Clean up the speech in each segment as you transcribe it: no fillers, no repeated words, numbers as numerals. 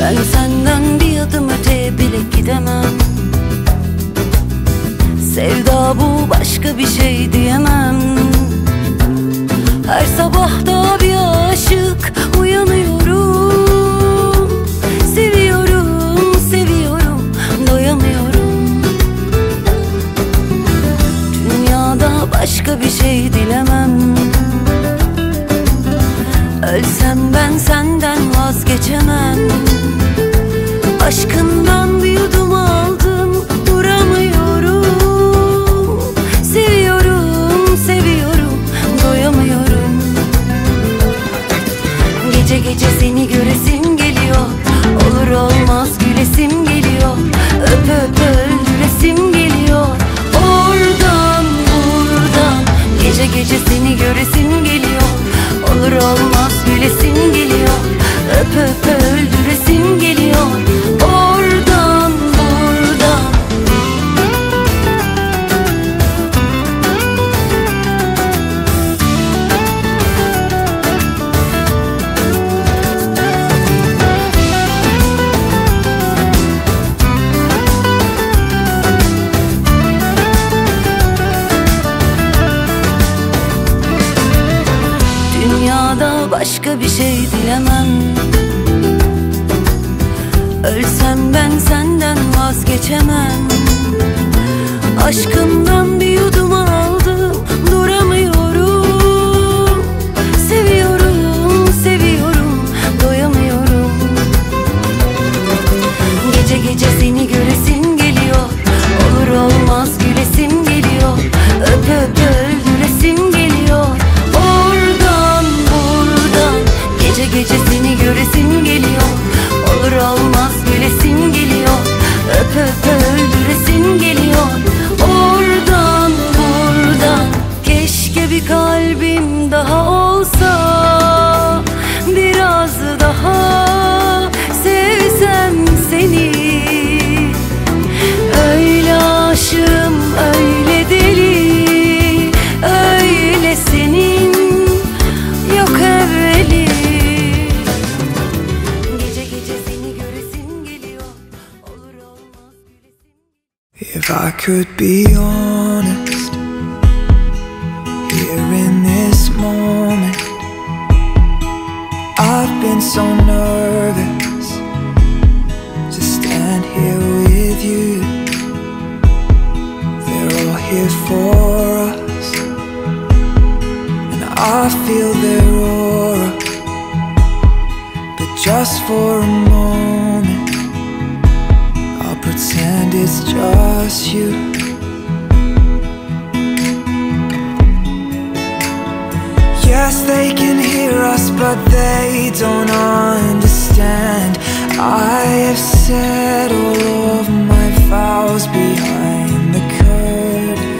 Ben senden bir adım öteye bile gidemem. Sevda bu, başka bir şey diyemem. Her sabah da bir aşık uyanıyorum. Seviyorum, seviyorum, doyamıyorum. Dünyada başka bir şey dilemem. Ölsem ben senden vazgeçemem. Aşkından bir yudum aldım, duramıyorum. Seviyorum, seviyorum, doyamıyorum. Gece gece seni göresim geliyor. Olur olmaz gülesim geliyor. Öp öp öldüresim geliyor. Oradan buradan gece gece seni göresim geliyor. Olur olmaz gülesim geliyor. Öp öp öldüresim geliyor. Oradan buradan. Dünyada başka bir şey dilemem. Ölsem ben senden vazgeçemem. Aşkından bir yudum aldım, duramıyorum. Seviyorum, seviyorum, doyamıyorum. Gece gece seni göresim geliyor. Olur olmaz gülesim geliyor. Öp öp öldüresim geliyor. Oradan buradan gece gece seni göresim geliyor. Olur olmaz gülesim geliyor. Öp öp öldüresim geliyor. Oradan buradan. Keşke bir kalbim daha olsa, biraz daha sevsem seni. Öyle aşığım, öyle deli, öyle senin yok evveli. Gece gece seni göresim geliyor. Olur olmaz gülesim. If I could be honest, here in this moment, I've been so nervous to stand here with you. They're all here for us, and I feel their aura. But just for a moment, I'll pretend it's just you. Yes, they can hear us, but they don't understand. I have said all of my vows behind the curtain.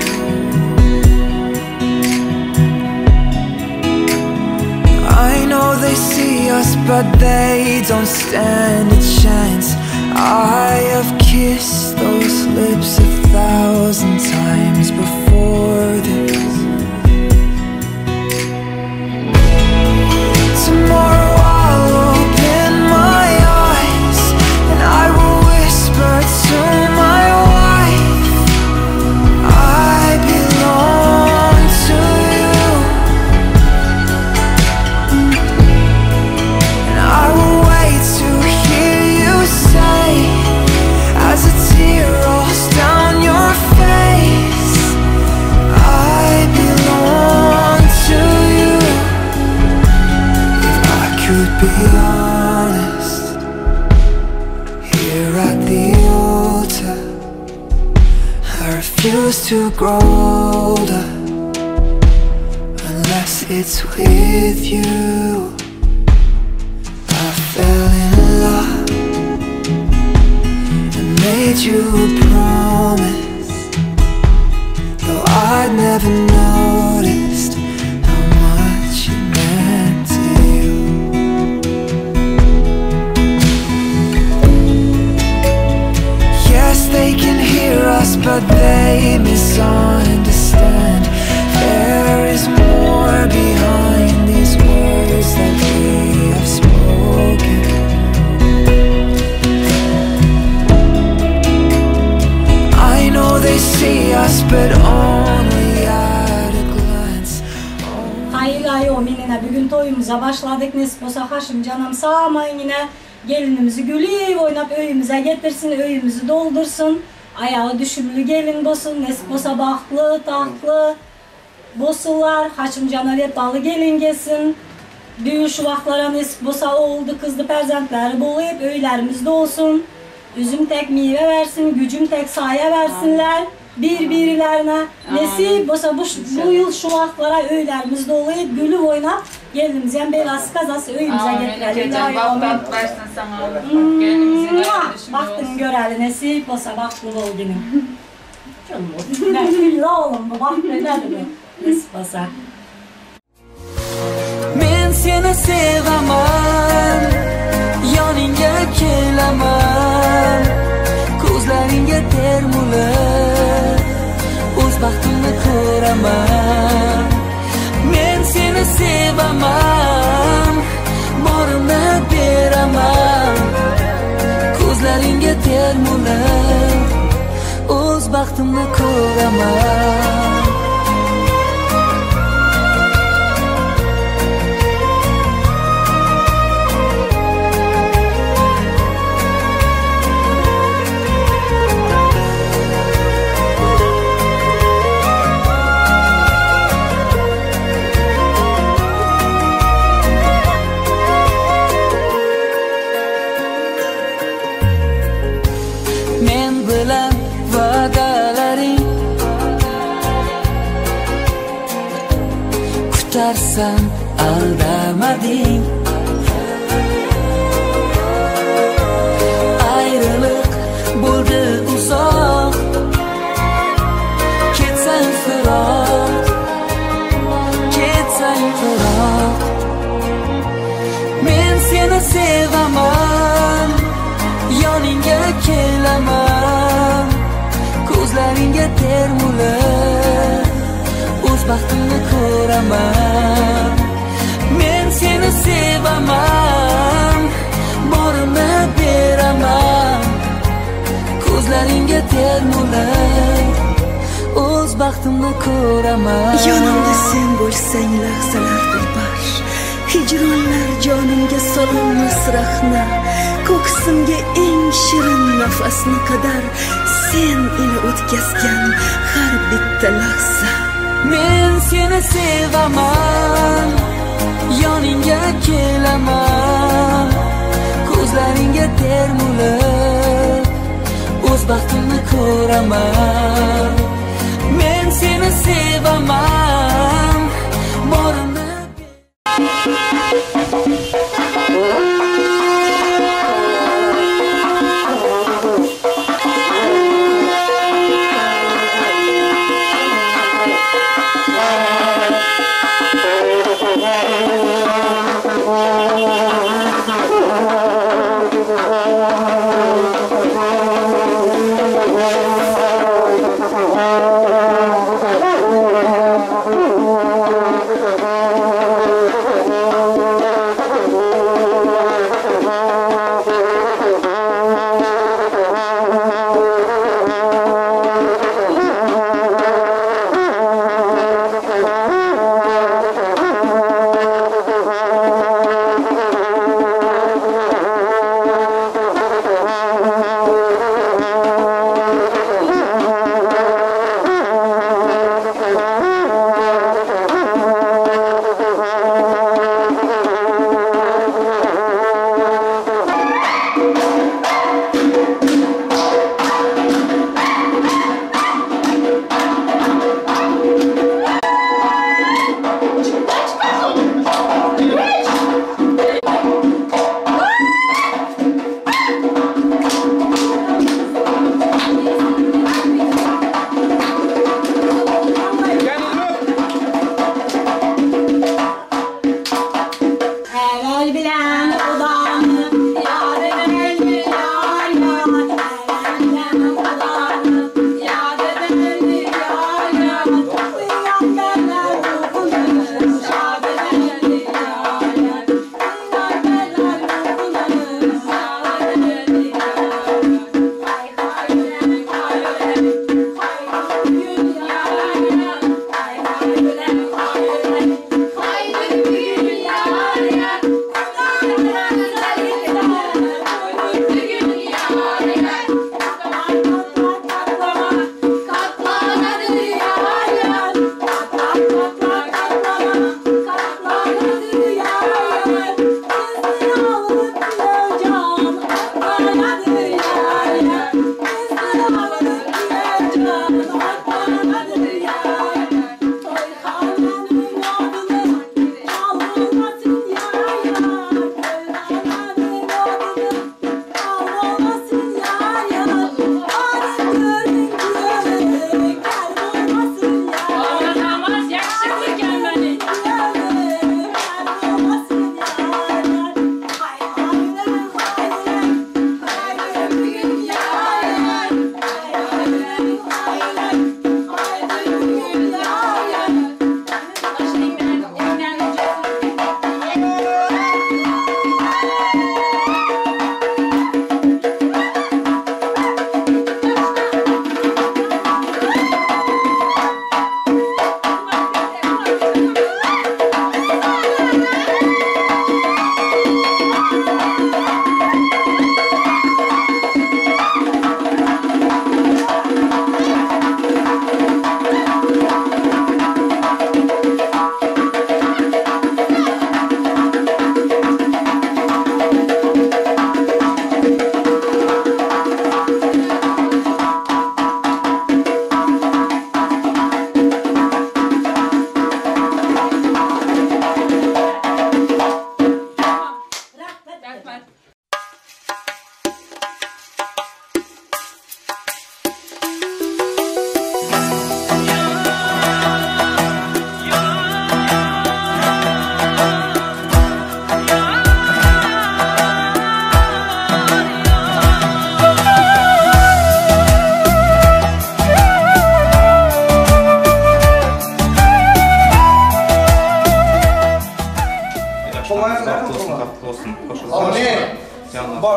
I know they see us, but they don't stand a chance. I have kissed those lips 1,000 times before this. Tomorrow I'll open my eyes and I will whisper to my wife, I belong to you. And I will wait to hear you say, as a tear rolls down your face, I belong to you. If I could be honest, here at the altar, I refuse to grow older unless it's with you. I fell in love and made you a promise, though I'd never noticed how much it meant to you. Yes, they can hear us, but they misunderstand. There is more behind these words that we have spoken. Toýumyza başladyk nesip bolsa Haşymjanam sag-aman ýine gelinimizi gülüp oýnap öýümize getirsin öýümizi doldursyn aýagy düşümli gelin bolsun nesip bolsa bagtly tagtly bolsunlar Haşymjana wepaly gelin gelsin düýn şu wagtlara nesip bolsa oguldy kyzdy perzentleri bolyp öýlerimiz dolsun üzüm tek miwe bersin güjüm tek saýa bersinler. Bir-birilerine nesip bolsa bu bu ýyl şu wagtlara öýlerimiz doly gülüp oýnap gelinimizem belasy kazasy öýümize Amin getireli ekejan illahi bagt amin. at bersin saňa gelinimiziň aýagy düşümli Bagtyňy bolsun. göreli nesip bolsa bagtly bol ginin. Gülle oglum bu bagt bereli bu nesip bolsa. Men seni sevaman, yoningga kelaman, ko'zlaringga termulib, o'z baxtimni ko'raman. Men seni sevaman, borimni beraman, ko'zlaringga termulib, o'z baxtimni ko'raman. Men bilan va'dalaring kutarsan aldamading ayriliq bo'ldi uzoq ketsang firoq ketsang firoq men seni sevaman yoningga kelaman ko'zlaringga termulib o'z baxtimni ko'raman men seni sevaman borimni beraman ko'zlaringga termulib o'z baxtimni ko'raman Yonimda sen bo'lsang lahzalar dilbar Hijronlar jonimga sololmas rahna Ko'ksimga eng shirin nafasni qadar Sen ila o'tkazgan har bitta lahza Men seni sevaman yoningga kelaman ko'zlaringga termulib o'z baxtimni ko'raman men seni sevaman borimni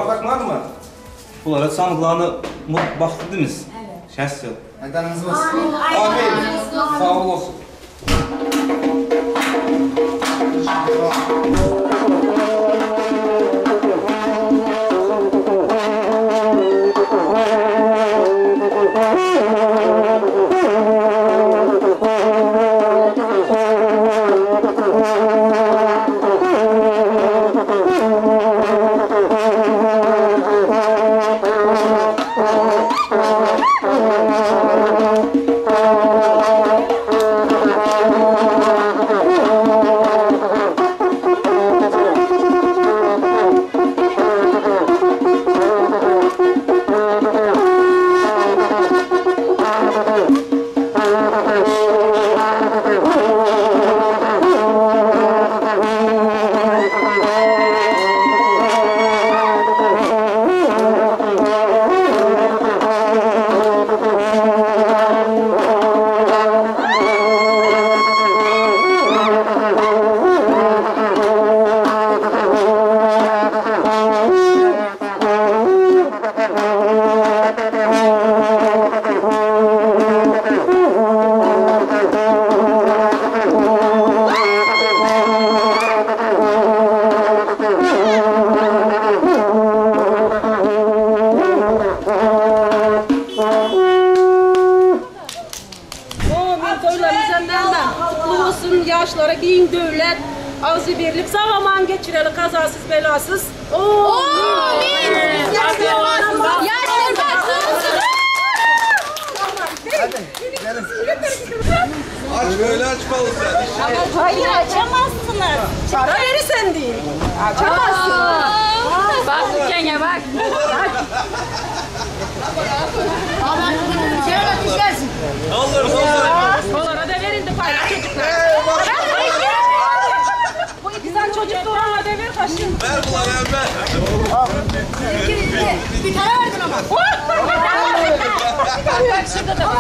Bardak barmy? Bulara sammy glawny mut bagtly dimiz. Şästýo. Aýdanyňyz bolsun. Amin. Sag bolsun. Amin toýlarymyz näme? Gutly bolsun ýaşlara giň döwlet, agzybirlik sag aman geçireli kazasyz belasyz. Amin. Ýaşlar bagtly bolsun. Aç böyle açmalısın. Hayır açamazsınız. Para verirsen değil. Açamazsın. Bak dükkan'a bak. Olur olur. Onlara da verin de para çocuklar. Bu iki tane çocuk doğan da ver kaşın. Ver bula ver ver. Bir tane verdin ama. Bak şurada da var.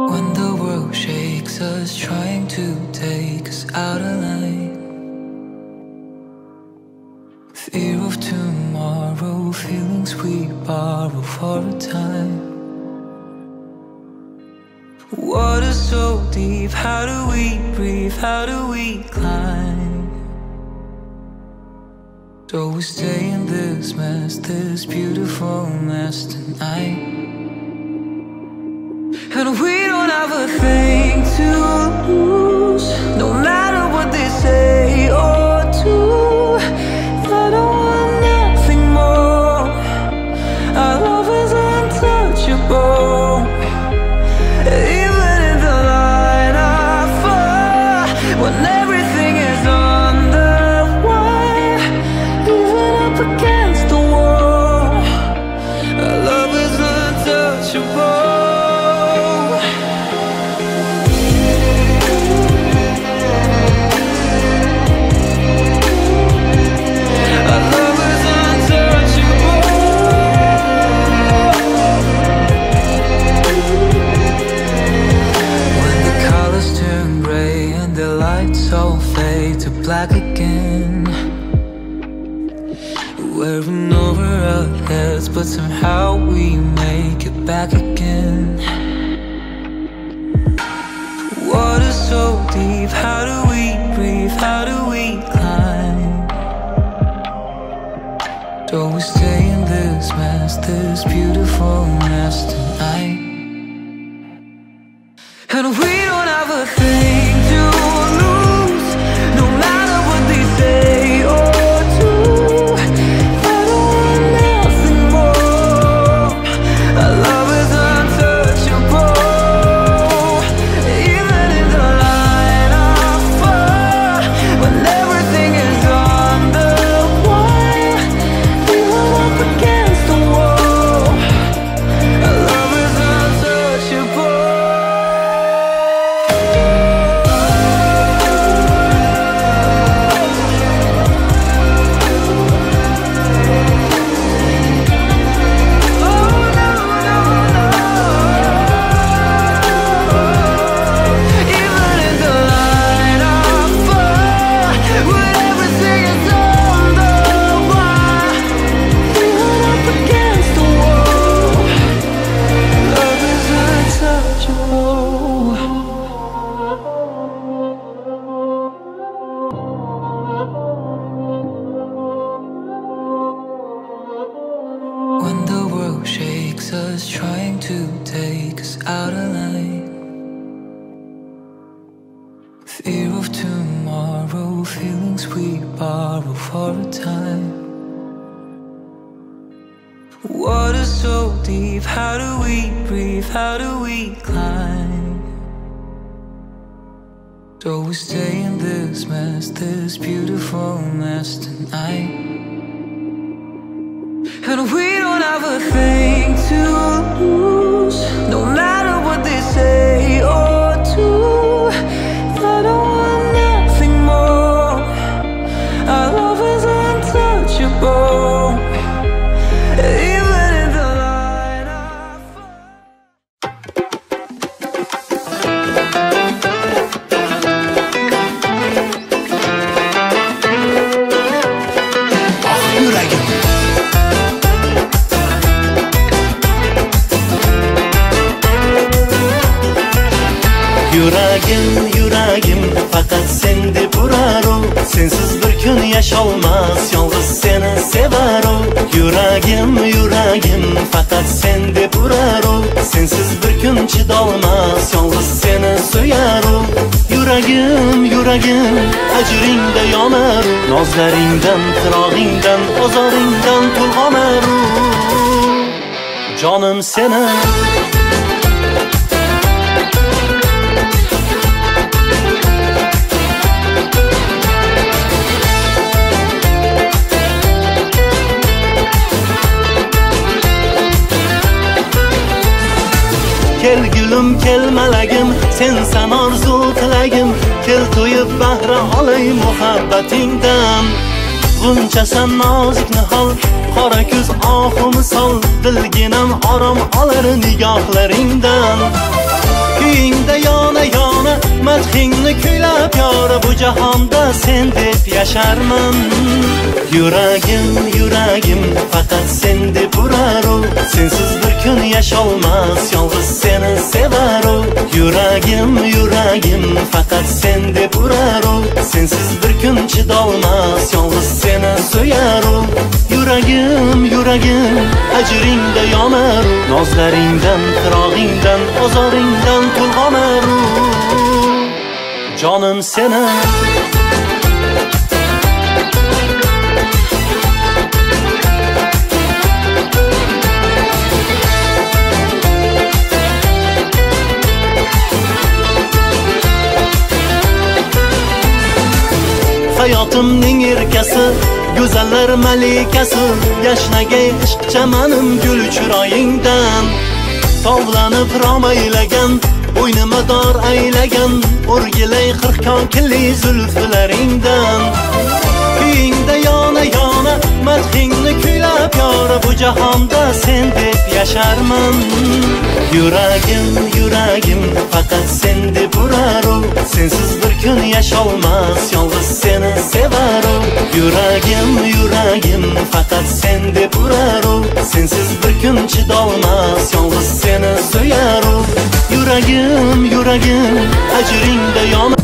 When the world shakes us, trying to take us out of line. Fear of tomorrow, feelings we borrow for a time. Water so deep, how do we breathe? How do we climb? So we stay in this mess, this beautiful mess tonight. And we don't have a thing to lose, no matter what they say or do. I don't want nothing more. Our love is untouchable. Even in the line of fire, when everything is on the wire, even up against the wall, our love is untouchable. Our love is untouchable. When the colors turn gray and the lights all fade to black again. Wearing over our heads, but somehow we make it back again. Water so deep, how do we breathe? How do we climb? Do we stay in this mess, this beautiful mess tonight? And we don't have a thing to lose, no matter what they say or do. I don't want nothing more. Our love is untouchable. Fear of tomorrow, feelings we borrow for a time. Water so deep, how do we breathe? How do we climb? So we stay in this mess, this beautiful mess tonight. And we don't have a thing to lose, no matter what they say or do. I don't want nothing more. Our love is untouchable. Even in the light of Ah yuragim. Yuragim, yuragim faqat sen deb urar u. Sensiz bir kun yasholmas, yolg'iz seni sevar u. Yuragim, yuragim faqat sen deb urar u. Sensiz bir kun chidolmas, yolg'iz seni suyar u. Yuragim, yuragim ajringda yonar u. Nozlaringdan, firog'ingdan, ozoringdan to'lg'onar u. Jonim seni. Kel gulim, kel malagim, sensan orzu tilagim. Kel to'yib bahra olay muhabbatingdan. G'unchasan nozik nihol, qora ko'z ohu misol. Dilginam orom olar nigohlaringdan. Kuyingda yona yona, madhingni kuylab yora. Bu jahonda sen deb yasharman. Yuragim, yuragim faqat sen deb urar u. Sensiz bir kun yasholmas, yolg'iz seni sevar u. Yuragim, yuragim faqat sen deb urar u. Sensiz bir kun chidolmas, yolg'iz seni suyar u. Yuragim, yuragim ajringda yonar u. Nozlaringdan, firog'ingdan, ozoringdan to'lg'onar u. Jonim seni. Hayotimning erkasi, go'zallar malikasi, yashnagay ishq chamanim gul chiroyingdan. Tovlanib rom aylagan, bo'ynima dor aylagan, o'rgilay 40 konkilli zulflaringdan. Kuyingda yona yona, madhingni kuylab yora. Bu jahonda sen deb yasharman. Yuragim, yuragim faqat sen deb urar u. Sensiz bir kun yasholmas, yolg'iz seni sevar u. Yuragim, yuragim faqat sen deb urar u. Sensiz bir kun chidolmas, yolg'iz seni suyar u. Yuragim, yuragim ajringda yona.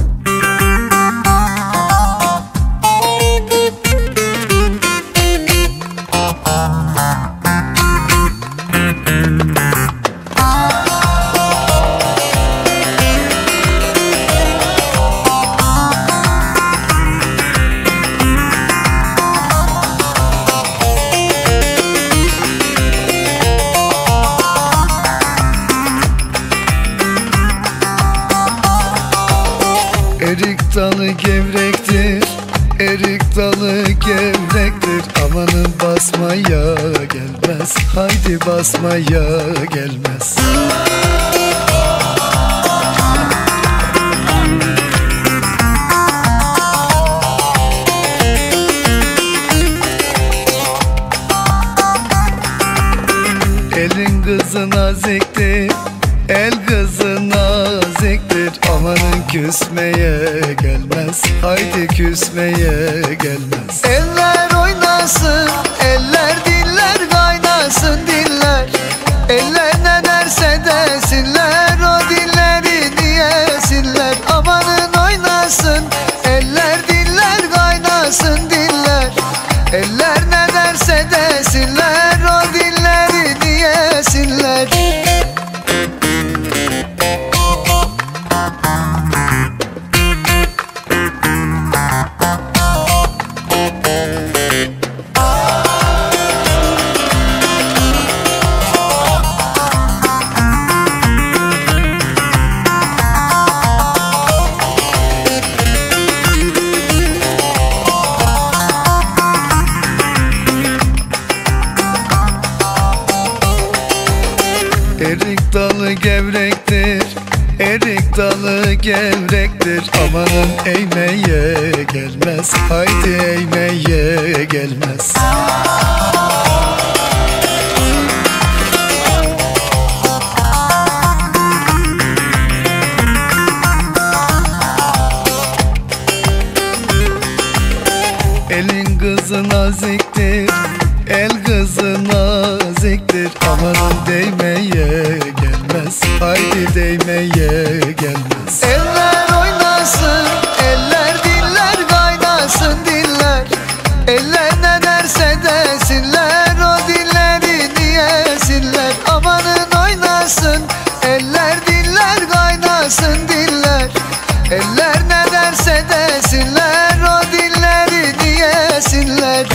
Erik dalı gevrektir, erik dalı gevrektir. Amanın basmaya gelmez, haydi basmaya gelmez. Elin kızı naziktir, el kızı naziktir. Amanın küsmeye gelmez, haydi küsmeye gelmez. Eller oynasın, eller diller kaynasın diller. Eller ne derse desinler, o dilleri diyesinler. Amanın oynasın, eller diller kaynasın diller. Eller ne derse desinler, o dilleri diyesinler. gevrektir, erik dalı gevrektir. Amanın eğmeye gelmez, haydi eğmeye gelmez. Elin kızı naziktir, el kızı naziktir. Amanın değmeye gelmez, haydi değmeye gelmez. Eller oynasın, eller diller kaynasın diller. Eller ne derse desinler, o dilleri niyesinler. Amanın oynasın, eller diller kaynasın diller. Eller ne derse desinler, o dilleri niyesinler.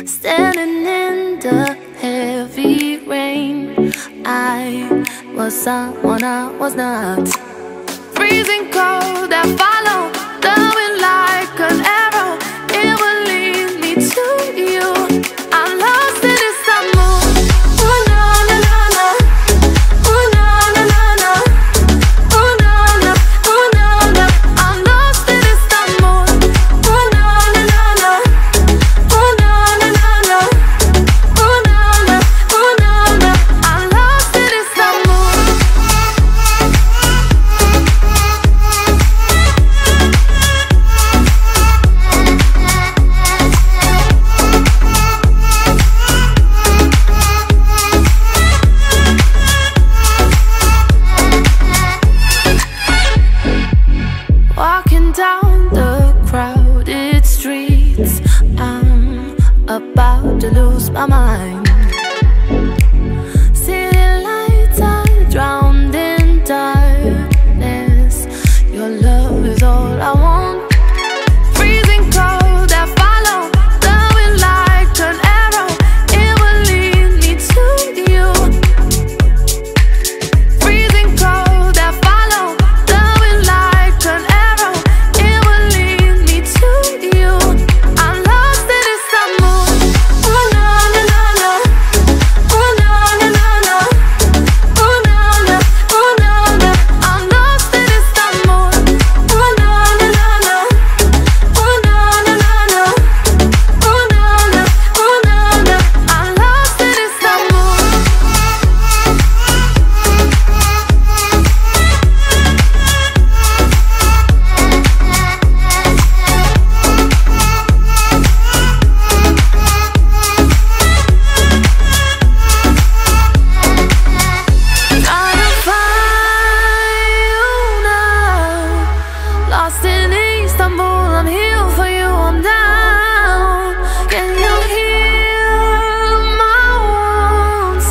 Standing in the heavy rain, I was someone I was not. Freezing cold that follow the wind like an arrow. It will lead me to you. I'm lost in Istanbul. Ooh na na na na. Ooh na na na na. Ooh na na, ooh na na. I'm lost in Istanbul. Ooh na na na na. Ooh na na na na. Ooh na na, ooh na na. I'm lost in Istanbul. Walking down the crowded streets, I'm about to lose my mind. City lights are drowned in darkness. Your love is all I want. Freezing cold that follow the wind like an arrow. It will lead me to you. Freezing cold that follow the wind like an arrow. It will lead me to you. I'm lost in Istanbul. Ooh na na na na. Ooh na na na na. Ooh na na, ooh na na. I'm lost in Istanbul. Ooh na na na na. Ooh na na na na. Ooh na na, ooh na na. I'm lost in Istanbul. Trying to find you now. Lost in Istanbul, I'm here for you, I'm down. Can you heal my wounds?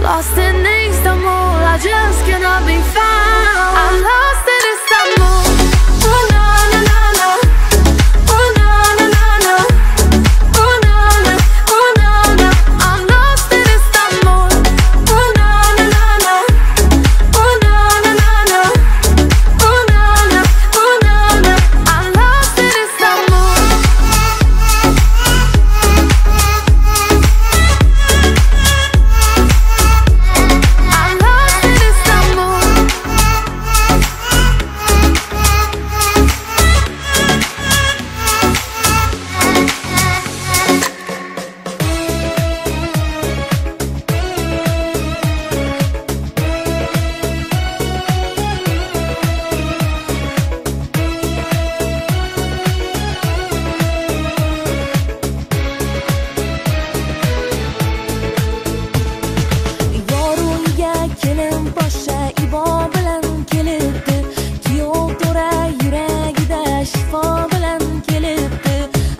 Lost in Istanbul, I just cannot be found. I'm lost in Istanbul. Ooh na na na na. Ooh na na na na. Ooh na na, ooh na na. I'm lost in Istanbul. Ooh na na na na. Ooh na na na na. Ooh na na, ooh na na. I'm lost in Istanbul. I'm lost in Istanbul. Yor uyga kelin poshsha ibo bilan kelibdi. Kuyov to'ra yuragida shifo bilan kelibdi.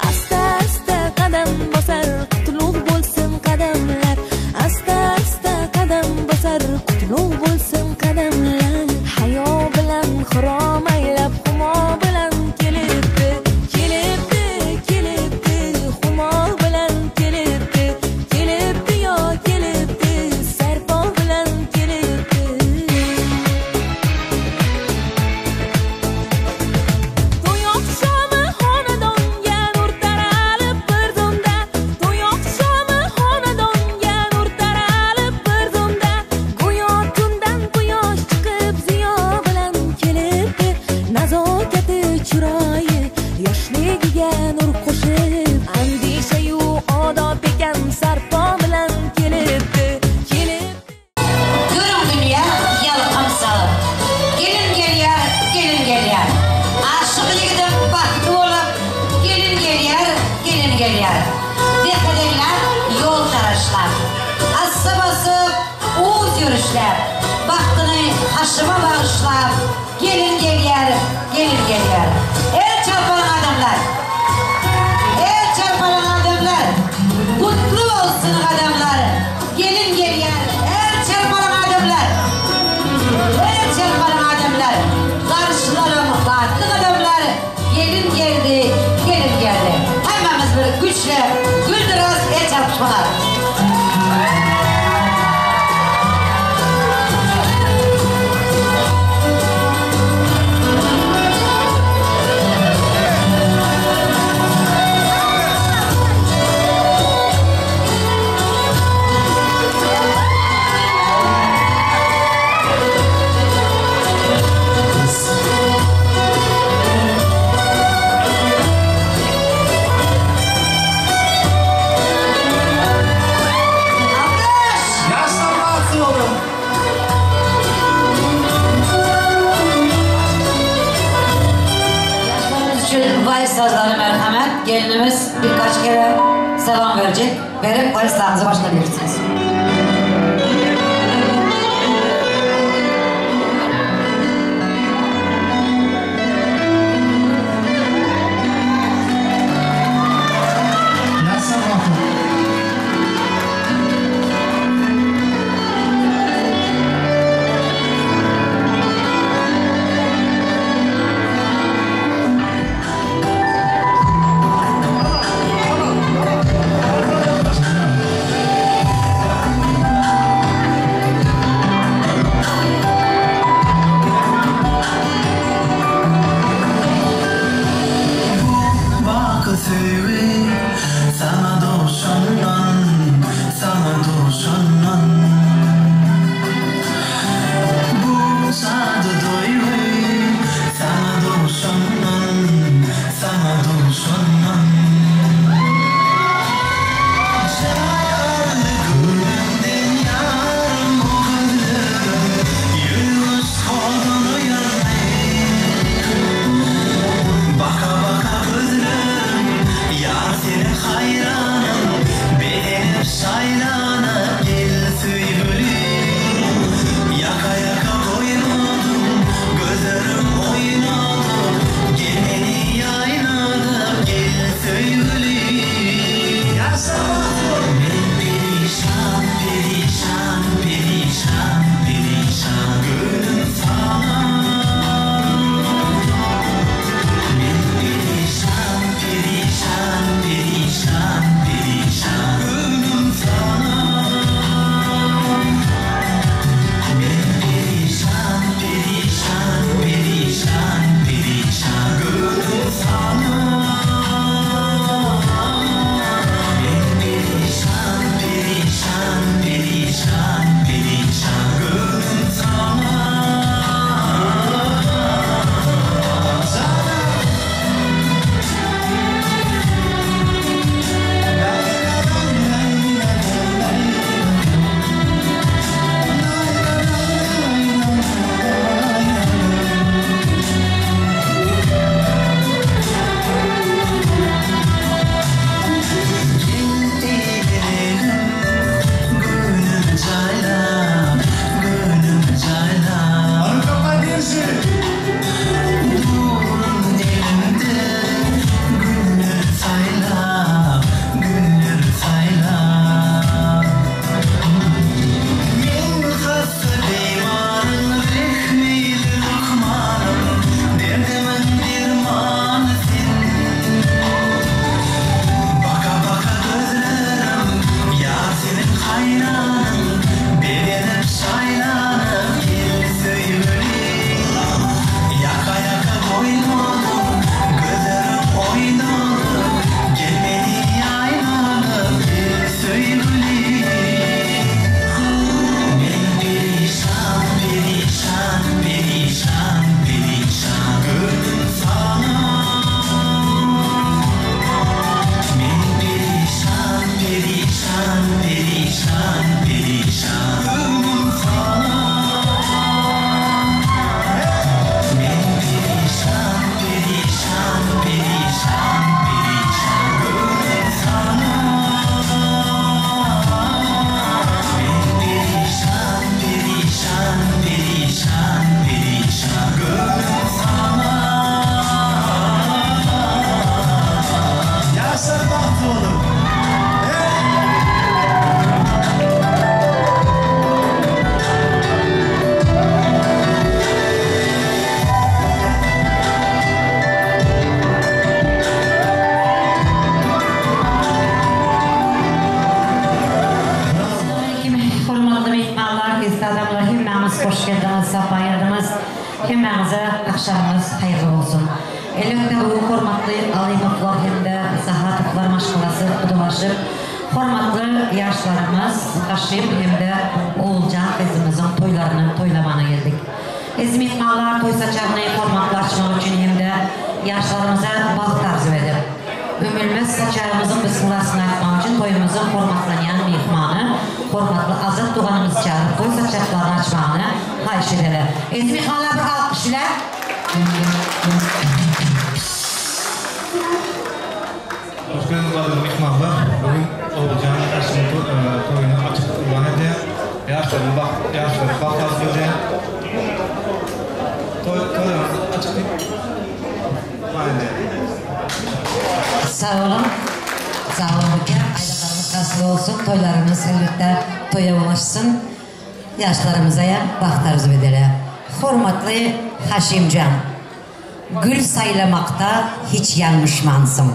Asta asta qadam bosar, qutlug' bo'lsin qadamlar. Asta asta qadam bosar, qutlug' bo'lsin qadamlar. Hayo bilan xirom aylab, xumo bilan kelibdi. Kelibdi, kelibdi, xumo bilan kelibdi. Kelibdi. düşläp, Bagtyny Haşyma bagyşlap, Gelin gelýär, gelin gelýär. El çarpalyň adamlar! El çarpalyň adamlar! Gutly bolsun gadamlar! Gelin gelýär, el çarpalyň adamlar! El çarpalyň adamlar! Garşylalyň batly gadamlar! Gelin geldi, gelin geldi. Hemmämiz bir güçle güldüris el çarpyşmalar. Alkyş! Ýaşlar bagtly boluň! Yaşlarımız için vals sazları merhamet. Gelinimiz birkaç kere selam verecek. Verip valslarınızı başlayabilirsiniz. Ýaşlar bagtly. sapa geldiňiz. Hemmäňize agşamyňyz haýyrly bolsun. Elbetde bu hormatly Alymowlar hem-de Sahatowlar maşgalasy gudalaşyp, hormatly ýaşlarymyz Haşym hem-de Oguljan gyzymyzyň toýlaryny toýlamana geldik. Eziz myhmanlar toý saçagyny hormatly açmak üçin hem-de ýaşlarymyza bagt arzuw edip, Ümülmez saçagymyzyň bismillasyny aýtmak üçin toýumyzyň hormatlanýan myhmany hormatly Azat doganymyzy çagyryp toý saçaklaryny açmagyny haýyş edeli. Eziz myhmanlar bir alkyş bilen. Hoş geldiňiz gadyrly myhmanlar. Bugün Oguljan Haşymyň toýuny açyk yglan edýän. Ýaşlaryň bagt, ýaşlara bagt arzuw edýän. Toý, toýlarymyzy açyk diýip yglan edýän. Sag boluň. Sag boluň aka. Aýdymlaryňyz gasly bolsun, toýlaryňyz elbetde toýa ulaşsyn. Ýaşlarymyzaýam bagt arzuw edeli. Hormatly Haşymjan. Gül saýlamakda hiç ýalňyşmansyň.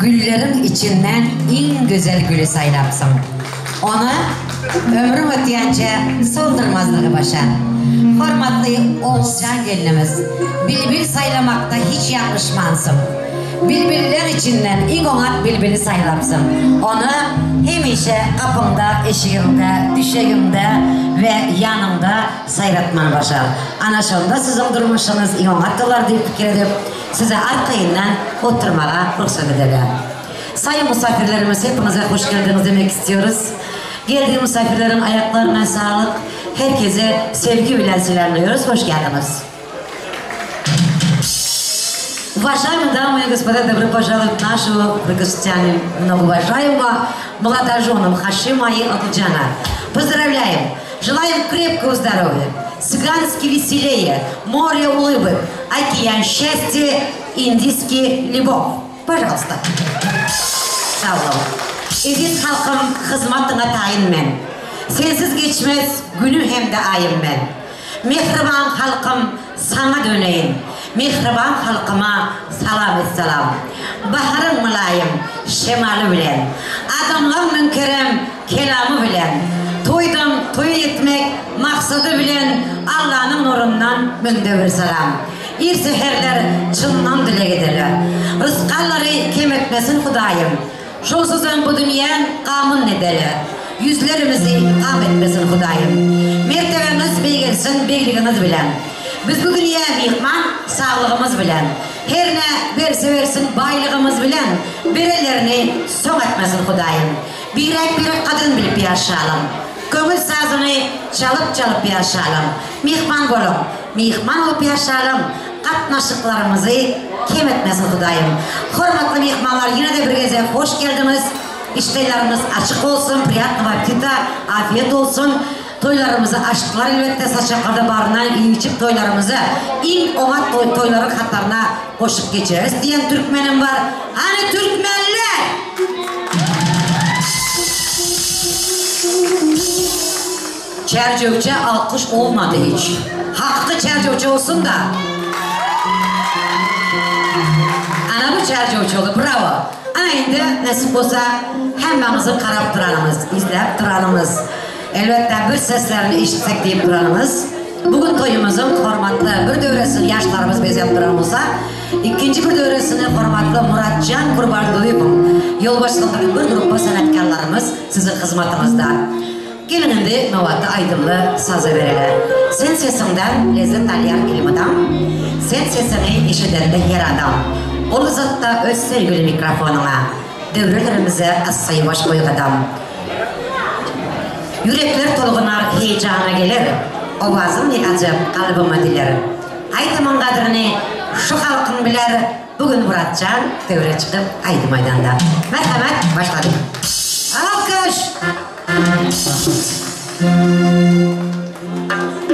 Gülleriň içinden iň gözel güli saýlapsyň. Ony ömrüň ötýänçä soldurmazlygy başar. Hormatly Oguljan gelnimiz, bilbil saýlamakda hiç ýalňyşmansyň. Bilbilleň içinden iň oňat bilbili saýlapsyň. Ony hemişe gapyňda, eşigiňde, düşegiňde we ýanyňda saýratmany başar. Ana şonda siziň durmuşyňyz iň oňat bolar diýip pikir edip, size arkaýyndan oturmaga rugsat ederler. Saýyn musafirlerimiz hepinize hoş geldiňiz demek istiyoruz. Geldiği musafirleriň aýaklaryna saglyk, herkese sevgi bilen selamlıyoruz, hoş geldiňiz. Уважаемые дамы и господа, добро пожаловать в нашу гостями многоуважаемого молодоженам Хашима и Акуджана. Поздравляем! Желаем крепкого здоровья, цыгански веселее, море улыбок, океан счастья, индийский любовь. Пожалуйста. Sag bol. Eziz halkym hyzmatyňa taýyn men. Sensiz geçmez günüm hem-de aýym men. Mähriban halkym saňa döneýin. Mähriban halkyma salam essalam. Baharyň mylaýym şemaly bilen. Adamlaň müňkerem kelamy bilen. Toýdan toýa ýetmek maksady bilen Allanyň nurundan müňde bir salam. Ir säherler çyndan dileg edeli. Rysgallary kem etmesin Hudaýym. Şonsuzam bu dünýäň gamyn edeli. Ýüzlerimizi gam etmesin Hudaýym. Mertebämiz beýgelsin begligiňiz bilen. Biz bu dünýä myhman saglygymyz bilen. Herne berse bersin baýlygymyz bilen berenlerini soň etmesin Hudaýym. Birek-birek gadyryn bilip ýaşalyň. Köňül sazyny çalyp-çalyp ýaşalyň. Myhman boluň, myhman bolup ýaşalyň, gatnaşyklarymyzy kem etmesin Hudaýym. Hormatly myhmanlar ýene-de bir gezek hoş geldiňiz. Işdälerimiz açyk bolsun, priýatnogo apetita, afiýet bolsun. Toýlarymyzy açdylar elbetde saçaklarda baryndan iýip-içip toýlarymyzy iň oňat toýlaryň hataryna goşup geçireris diýen türkmenim bar. Hany türkmenler! Çerjewçe alkyş olmady hiç. Hakyky çerjewçe bolsun-da. Ana bu çerjewçe boldy, brawo. Ana indi nesip bolsa hemmämiziň garap duranymyz, izläp duranymyz, elbetde bir seslerini eşitsek diýip duranymyz, bu gün toýumyzyň hormatly bir döwresini ýaşlarymyz bezäp duran bolsa, ikinji bir döwresini hormatly Muratjan Gurbanduýewiň ýolbaşçylygyndaky bir grupba senetkarlarymyz siziň hyzmatyňyzda. Geliň indi nobatda aýdymly saza bereli. Sen sesiňden lezzet alýar elmydam, Sen sesiňi eşidende her adam. Gol uzatda öz söýgüli mikrofonyňa, Döwrelerimize assa-ýuwaş goý gadam. Ýürekler tolgunar, heýjana geler, Owazyň ne ajap kalbyma diler. Aýdymyň gadryny şu halkyň biler, Bu gün Myratjan töwre çykyp aýdym aýdanda. Merhamet, başladyk. Alkyş!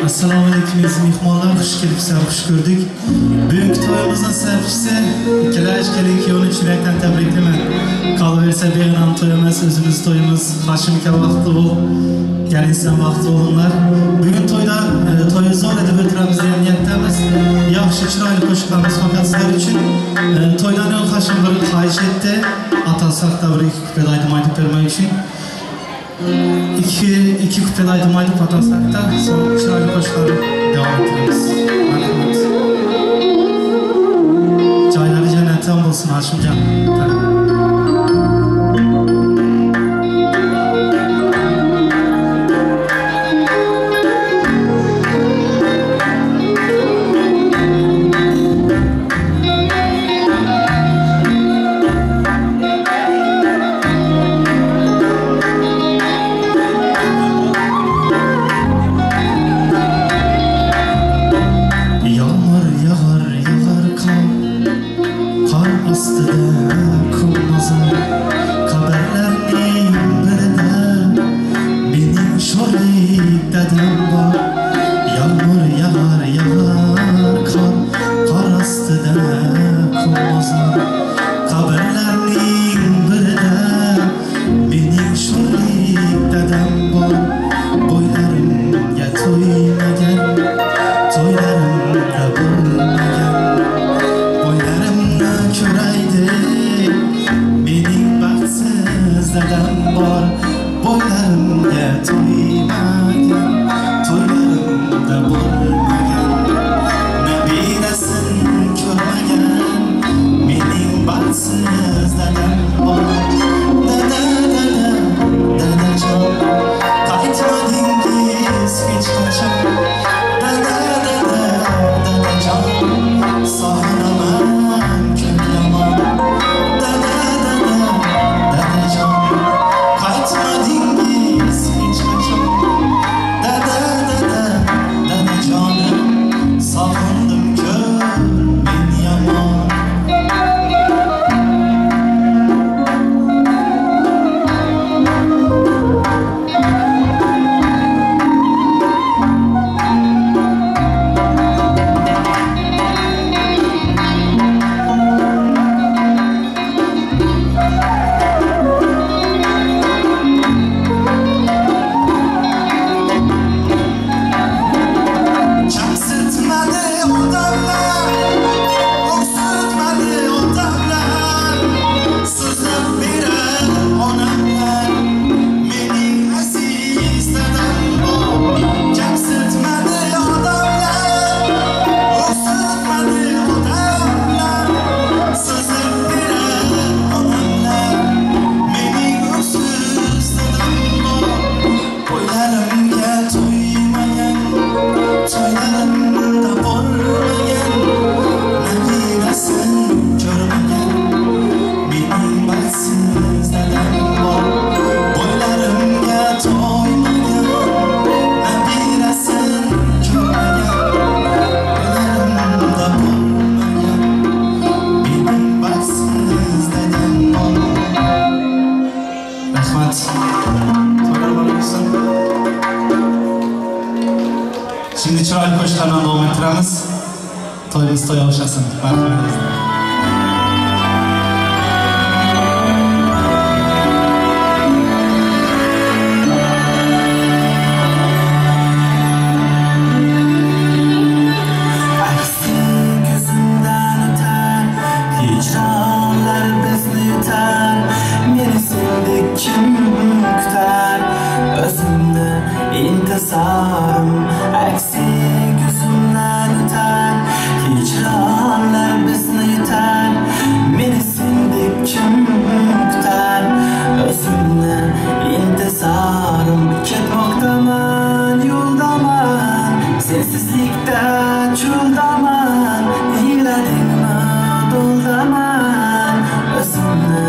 Assalamu aleýkum eziz myhmanlar, hoş gelipsiler, hoş gördük. Bugünki toýumyzyň sebäpçisi ikkiläş gelin kýowni çyn ýürekden täbrikleýmen. Galyberse begenam toý emes, özümiz toýumyz. Haşym kä bagtly bol, gelin sizem bagtly boluňlar. Bugün toýda toýy zor edip ötüremiz diýen niýetdemiz. Ýagşy çyraýly goşuklarymyz fakat sizler üçin. Toýdan öň Haşym bir haýyş etdi, atasy hakda bir iki kuplet aýdym aýdyp bermek üçin. Iki, iki kuplet aýdym aýdyp atasakda, soň çyraýly goşgular dowam. bolsun Haşimjan. Yağmur yağar yağar kar Qor ostida kum bozor Qabrlarning birida Mening sho'rlik dadam bor Yomg'ir yog'ar yog'ar qor Qor ostida kum bozor Qabrlarning birida Mening sho'rlik dadam bor Bo'ylarimga to'ymagan To'ylarimda bo'lmagan Bo'ylarimni ko'ray deb Mening baxtsiz dadam bor Bo'ylarimga to'ymagan To'ylarimda bo'lmagan Nabirasin ko'rmagan Mening baxtsiz dadam bor Dada, dada, dadajon Qaytmadingiz hech qachon Dada, dada, dadajon Sog'inaman kun yomon Dada, dada, dadajon Qaytmadingiz hech qachon Dada, dada, dadajonim Sog'indim ko'r men yomon Kamsitmadi odamlar, o'ksitmadi odamlar, so'zlab berar onamlar, mening aziz dadam bor. Kamsitmadi odamlar, o'ksitmadi odamlar, so'zlab berar onamlar, mening o'ksiz dadam bor. To'ylarimga to'ymagan, to'ylarimda bo'lmagan, nabirasin ko'rmagan, mening baxtsiz dadam bor. Bo'ylarimga to'ymagan, nabirasin ko'rmagan, to'ylarimda bo'lmagan, mening baxtsiz dadam bor. Rahmat. To'ylar bor bo'lsin. Şimdi chiroyli qo'shiqlardan davom ettiramiz. To'yimiz to'y o'xshasin. Marhamat. Aksing ko'zimdan o'tar, Hijronlar bizni yutar, Meni sendek kim kutar? O'zimni intizorim. Aksing ko'zimdan o'tar, Hijronlar bizni yutar, Meni sendek kim kutar? O'zimni intizorim. Ketmoqdaman, yo'ldaman, Sensizlikda cho'ldaman, Yig'ladingmi do'ldaman, O'zimni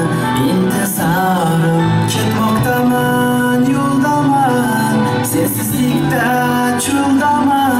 intizorim. Ketmoqdaman, yo'ldaman, Sensizlikda cho'ldaman.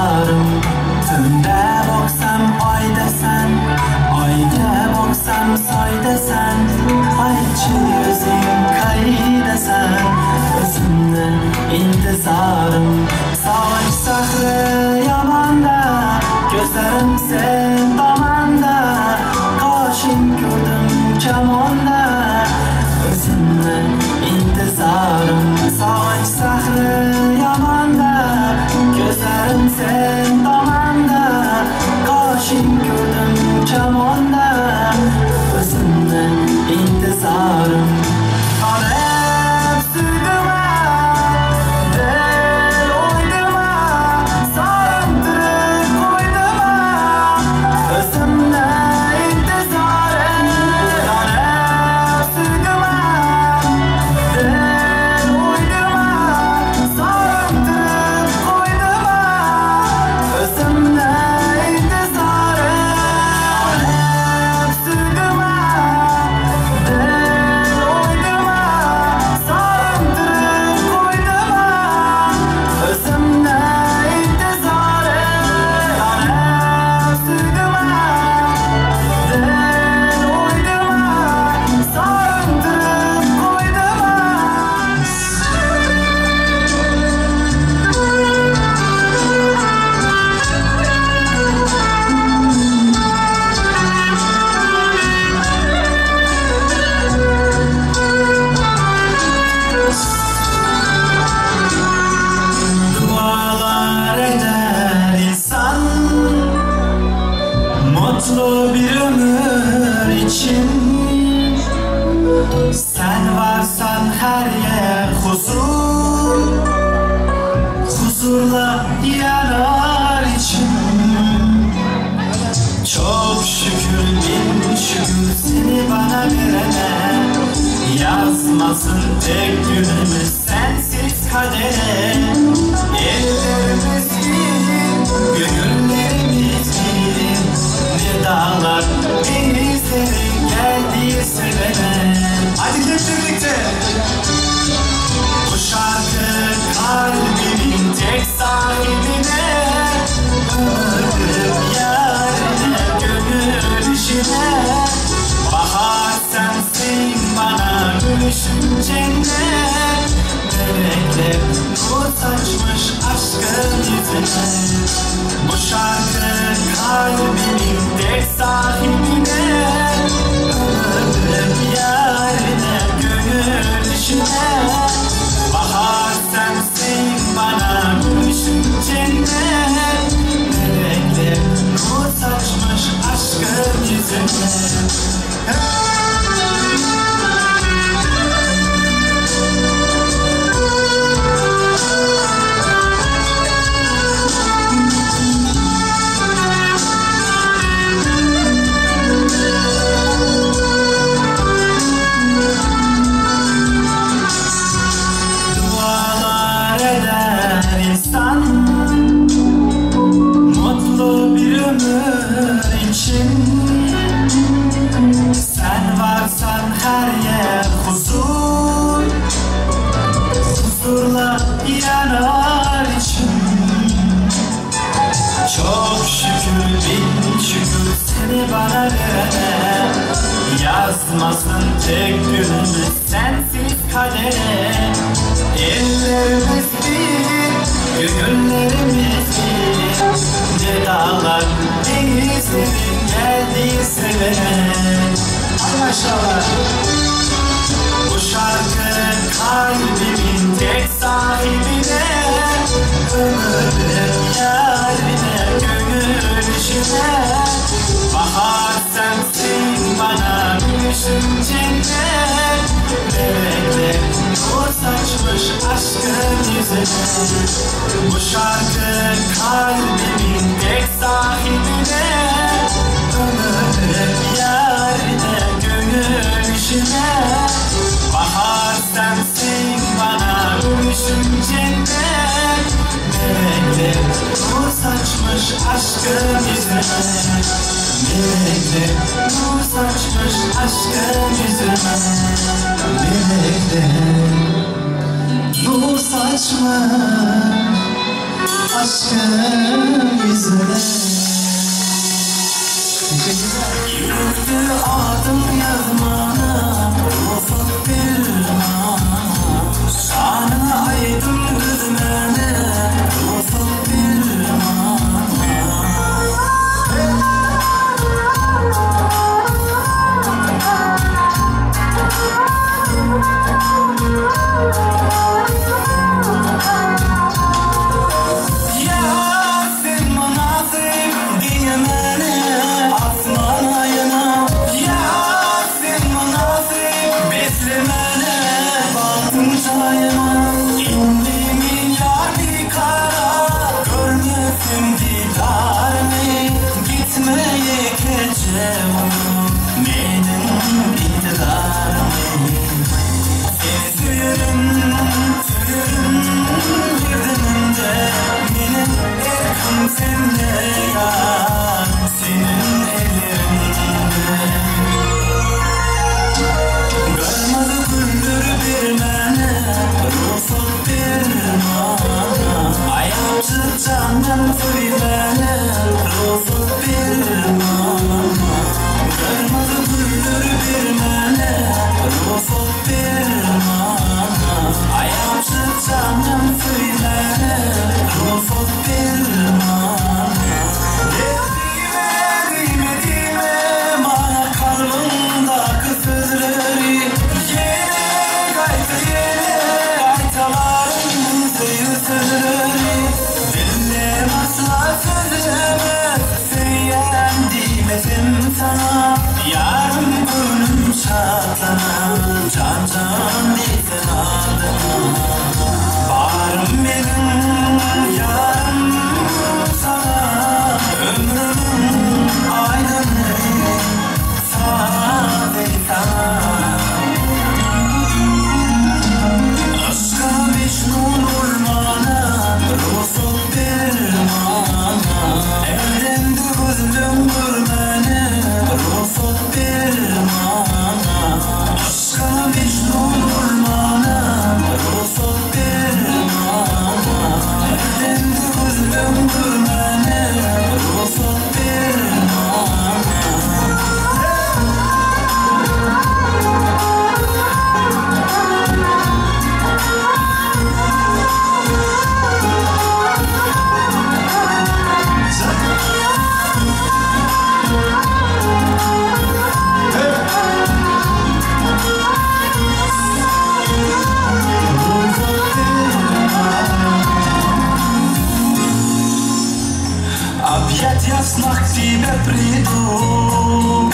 intizorim. Tunda boqsam oydasan, oyga boqsam soydasan. Aytchi o'zing qaydasan, o'zimni intizorim. Sog'inch sahri yomonda, ko'zlarim sen tomonda. Qoshing ko'rdim kamonda, o'zimni intizorim. Sog'inch sahri yomonda, ko'zlarim sen tomonda. Qoshing ko'rdim kamonda, o'zimni intizorim. Qarab suydim-a, dil o'ydim-a, sorintirib qo'ydim-a, o'zimni intizorim. Qarab suydim-a, dil o'ydim-a, sorintirib qo'ydim-a, o'zimni intizorim. Qarab suydim-a, dil o'ydim-a, sorintirib qo'ydim-a, o'zimni intizorim. Qarab suydim-a, dil o'ydim-a, sorintirib qo'ydim-a. Dualar eder insan mutlu bir ömür için. Sen varsan her yer huzur, huzurla yanar içim. Çok şükür bin şükür seni bana verene, yazmasın tek günümüz sensiz kadere. Ellerimiz bir, gönüllerimiz bir, ne dağlar denizlerin geldiği sevene. Hadi hep birlikte. Bu şarkı kalbimin tek sahibine, ömrüm yarine gönül işine. Bahar sensin bana gülüşün cennet, melekler nur saçmış aşkın yüzüne. Bu şarkı kalbimin tek sahibine, ömrüm yarine gönül işine. Bahar sensin bana gülüşün cennet, melekler nur saçmış aşkın yüzüne. Dualar eder insan mutlu bir ömür için. Sen varsan her yer huzur, huzurla yanar içim. Çok şükür bin şükür seni bana verene, yazmasın tek günümüz sensiz kadere. Ellerimiz bir, gönüllerimiz bir, ne dağlar denizlerin geldiği sevene. Hadi maşallah. Bu şarkı kalbimin tek sahibine, ömrüm yarine gönül işine. Bahar sensin bana gülüşün cennet, melekler nur saçmış aşkın yüzüne. Bu şarkı kalbimin tek sahibine, ömrüm yarine gönül işine. Bahar sensin bana gülüşün cennet, melekler nur saçmış aşkın yüzüne. Melekler nur saçmış aşkın yüzüne. Melekler nur saçmış. Aşkın yüzüne. Teşekkürler. Ýürekde adyň ýazmana rugsat ber maňa Şanyňa aýdym düzmäne rugsat ber maňa. Ýar sen mynasyp diýmäne asman aýyna Ýar sen mynasyp beslemäne bagtyň jaýyna Indi men ýar bikarar görmesem didaryny Gitme ýekeje bolup meniň intizarymy Seni söýerin, söýerin her demimde Meniň erkim sende ýar, seniň elleriňde Gyrmyzy güller bermäne rugsat ber maňa Aýapjyk jandan söýmäne rugsat ber maňa Gyrmyzy güller bermäne rugsat ber maňa Aýapjyk jandan söýmäne rugsat ber maňa Diýme, diýme, diýme maňa kalbyňdaky sözleri Ýene gaýta, ýene gaýtalaryn söýgi sözleri Dillem asla sözlemez söýýän diýmesem saňa Ýarym göwnüm şatlanar jan jan diýsem adyňa Barym meniň ýarym saňa Ömrümiň aýdyny sazy saňa Yşka mejnun bolmana rugsat ber maňa Elden-de gözleň görmäne rugsat ber maňa Yşka mejnun bolmana rugsat ber maňa Elden-de gözleň görmäne rugsat ber maňa. Опять я в снах к тебе приду.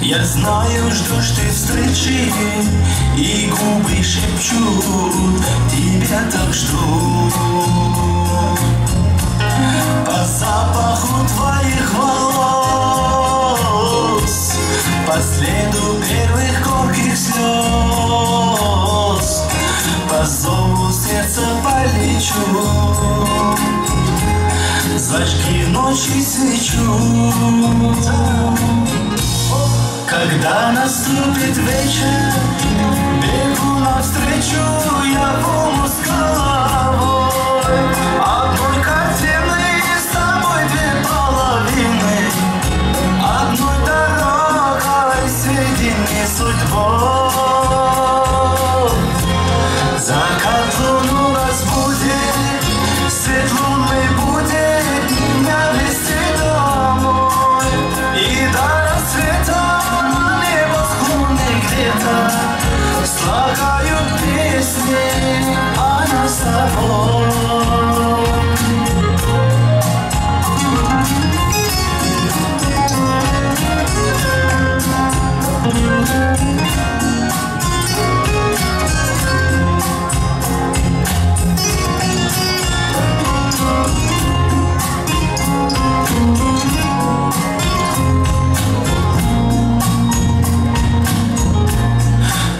Я знаю, ждешь ты встречи, и губы шепчут, тебя так жду. По запаху твоих волос, по следу первых горьких слез, по зову сердца полечу. Зажги ночи свечу. Когда наступит вечер, бегу навстречу я в омут с головой. Одной картины с тобой две половины, одной дорогой соедини судьбой. Закат луну разбудит, свет лунный будет меня вести домой. И до рассвета на небосклоне где-то слагают песни о нас с тобой.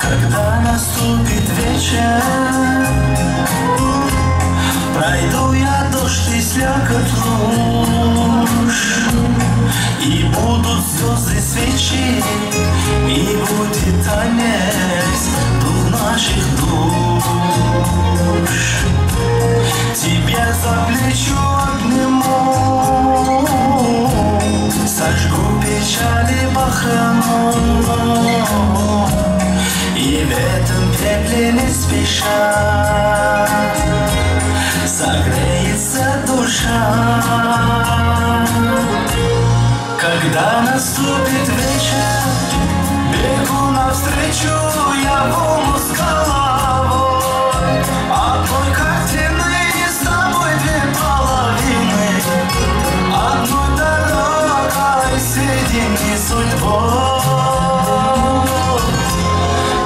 Когда наступит вечер, пройду я дождь и слякоть луж, и будут звезды свечи, и будет танец двух наших душ. Тебя за Если не спеша, согреется душа. Когда наступит вечер, бегу навстречу я волну с головой. Одной картины с тобой две половины, одной дорогой соедини судьбой.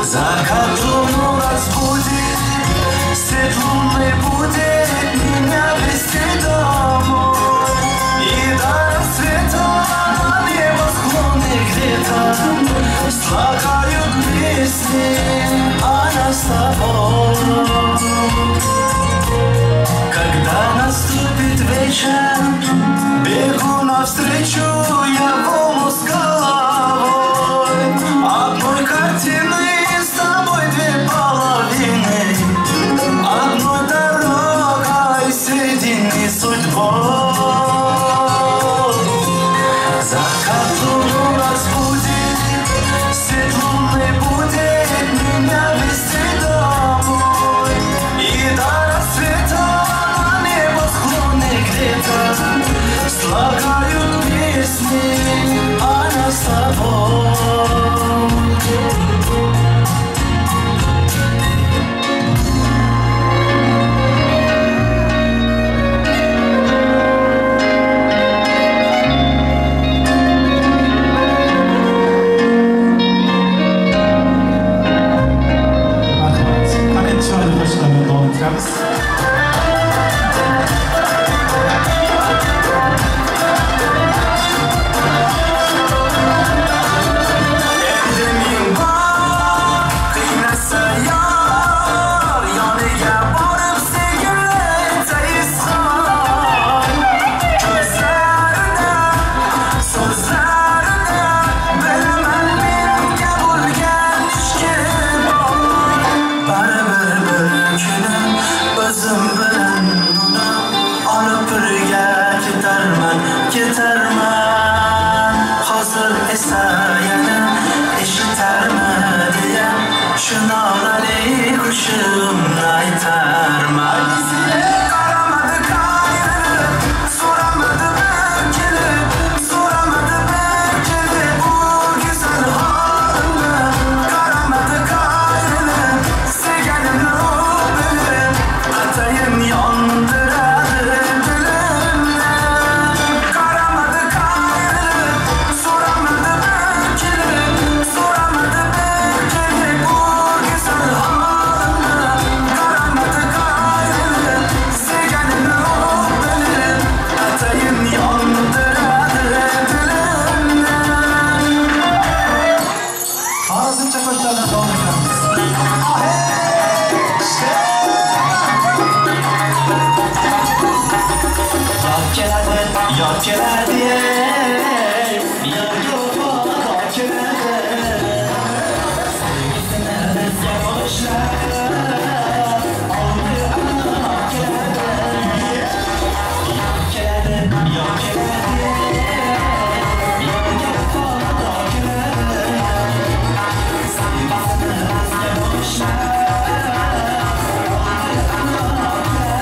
Закат луну разбудит, свет лунный будет меня вести домой. И до рассвета на небосклоне где-то слагают песни о нас с тобой. Когда наступит вечер, бегу навстречу я волну с головой. Одной картины с тобой две половины, одной дорогой соедини судьбой. Закат луну разбудит, свет лунный будет меня вести домой. И до рассвета на небосклоне где-то слагают песни о нас с тобой. Marhamat. Qani endi chiroyli qo'shiqlar bilan davom ettiramiz. Endi men bor, qiynasa yor, yoniga borib sevgimni aytay izhor. Ko'zlarida, so'zlarida bilaman menga bo'lgan ishqi bor. Baribir bir kuni o'zim bilan uni olib birga ketarman, ketarman. Hozir esa yana eshitarmi deya shu nolali qo'shig'imni aytarman. Qaramadi qayrilib, so'ramadi bir kelib, so'ramadi bir kelib bu go'zal holimni. Qaramadi qayrilib, sevganimni u bilib, atayin yondiradi dilimni. Qaramadi qayrilib, so'ramadi bir kelib, so'ramadi bir kelib bu go'zal holimni. Qaramadi qayrilib, sevganimni u bilib, atayin yondiradi dilimni. Xorazmcha qo'shiqlar bilan davom etamiz. Yor keladi, yor keladi, yorga vafodor keladi. Sevgisini bizga bag'ishlab, oldi anor keladi. Yor keladi, yor keladi, yorga vafodor keladi. Sevgisini bizga bag'ishlab, oldi anor keladi.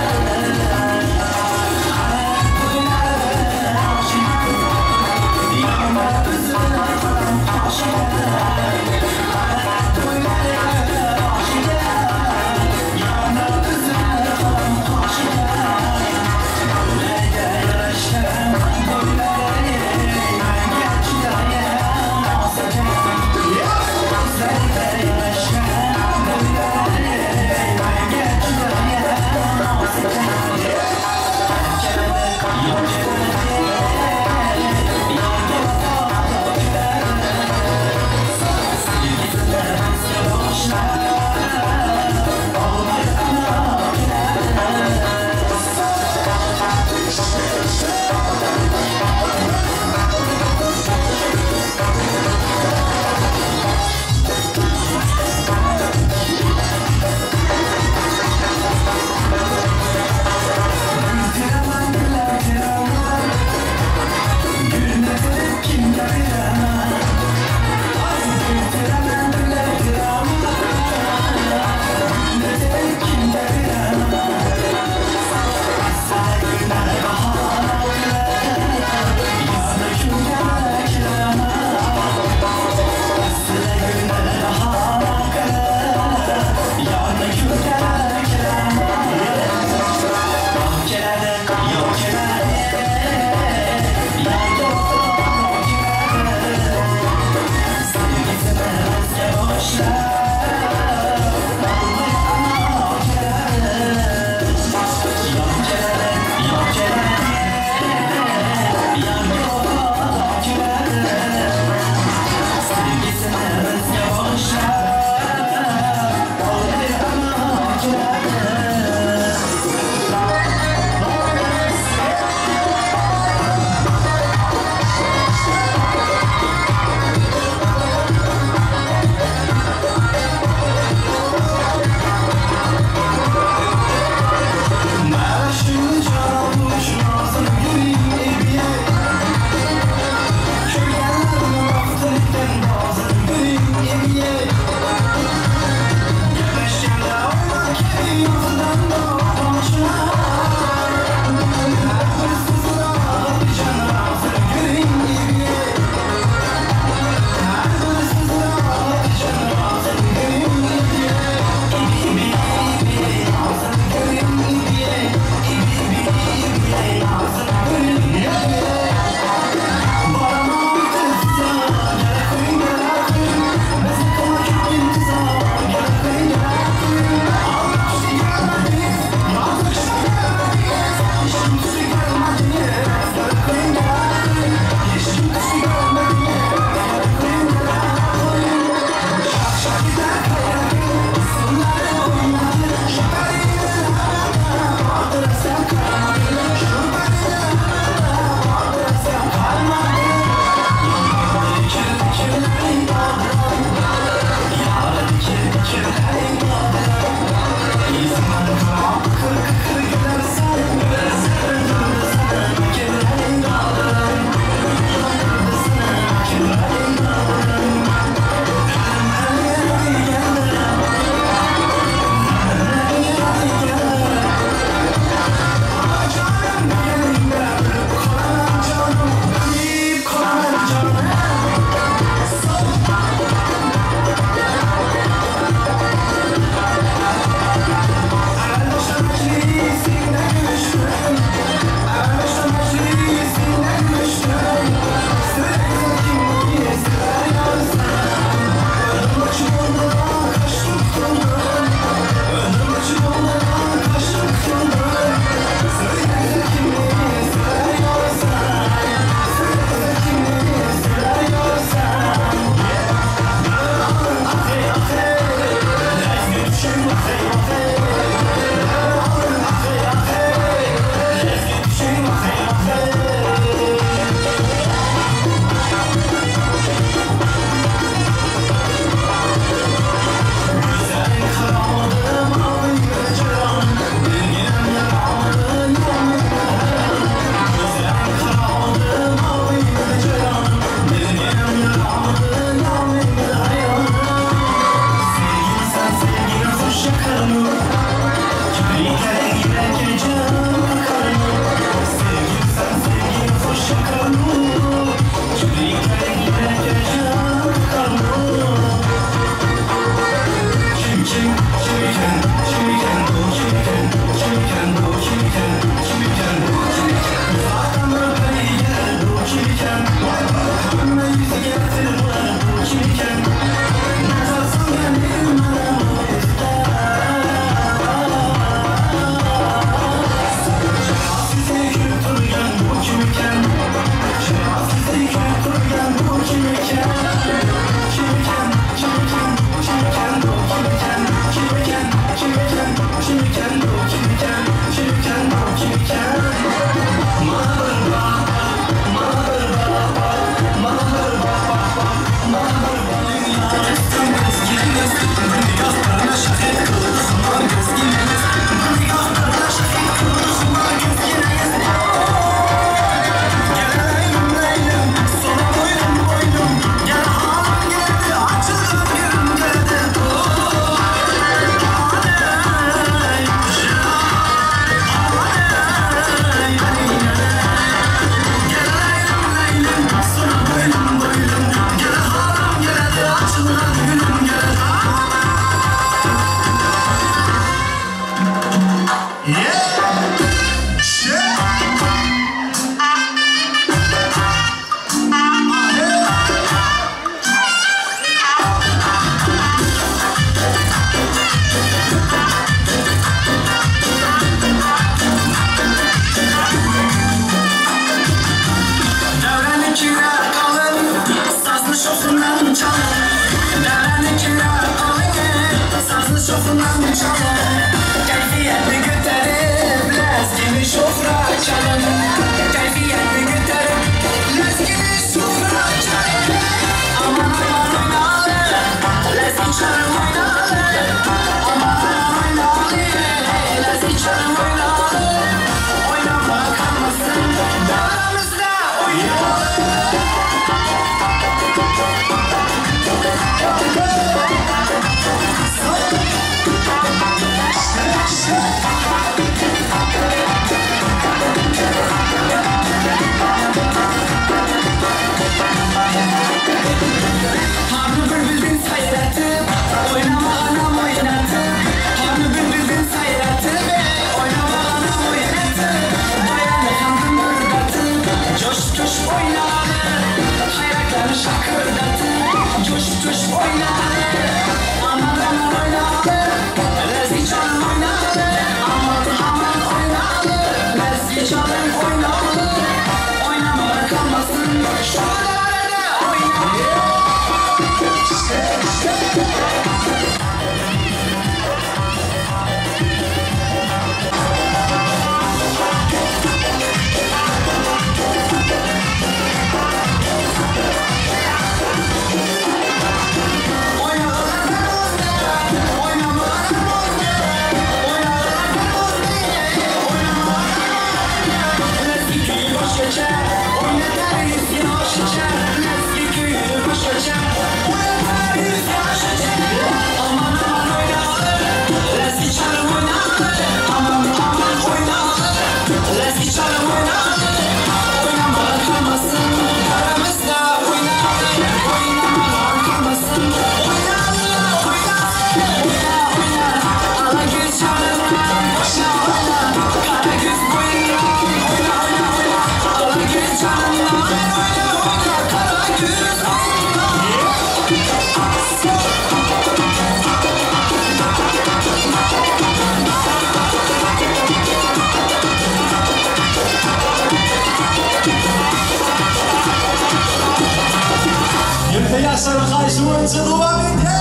Ýaşlaryň haýyşy boýunça dowam edýär.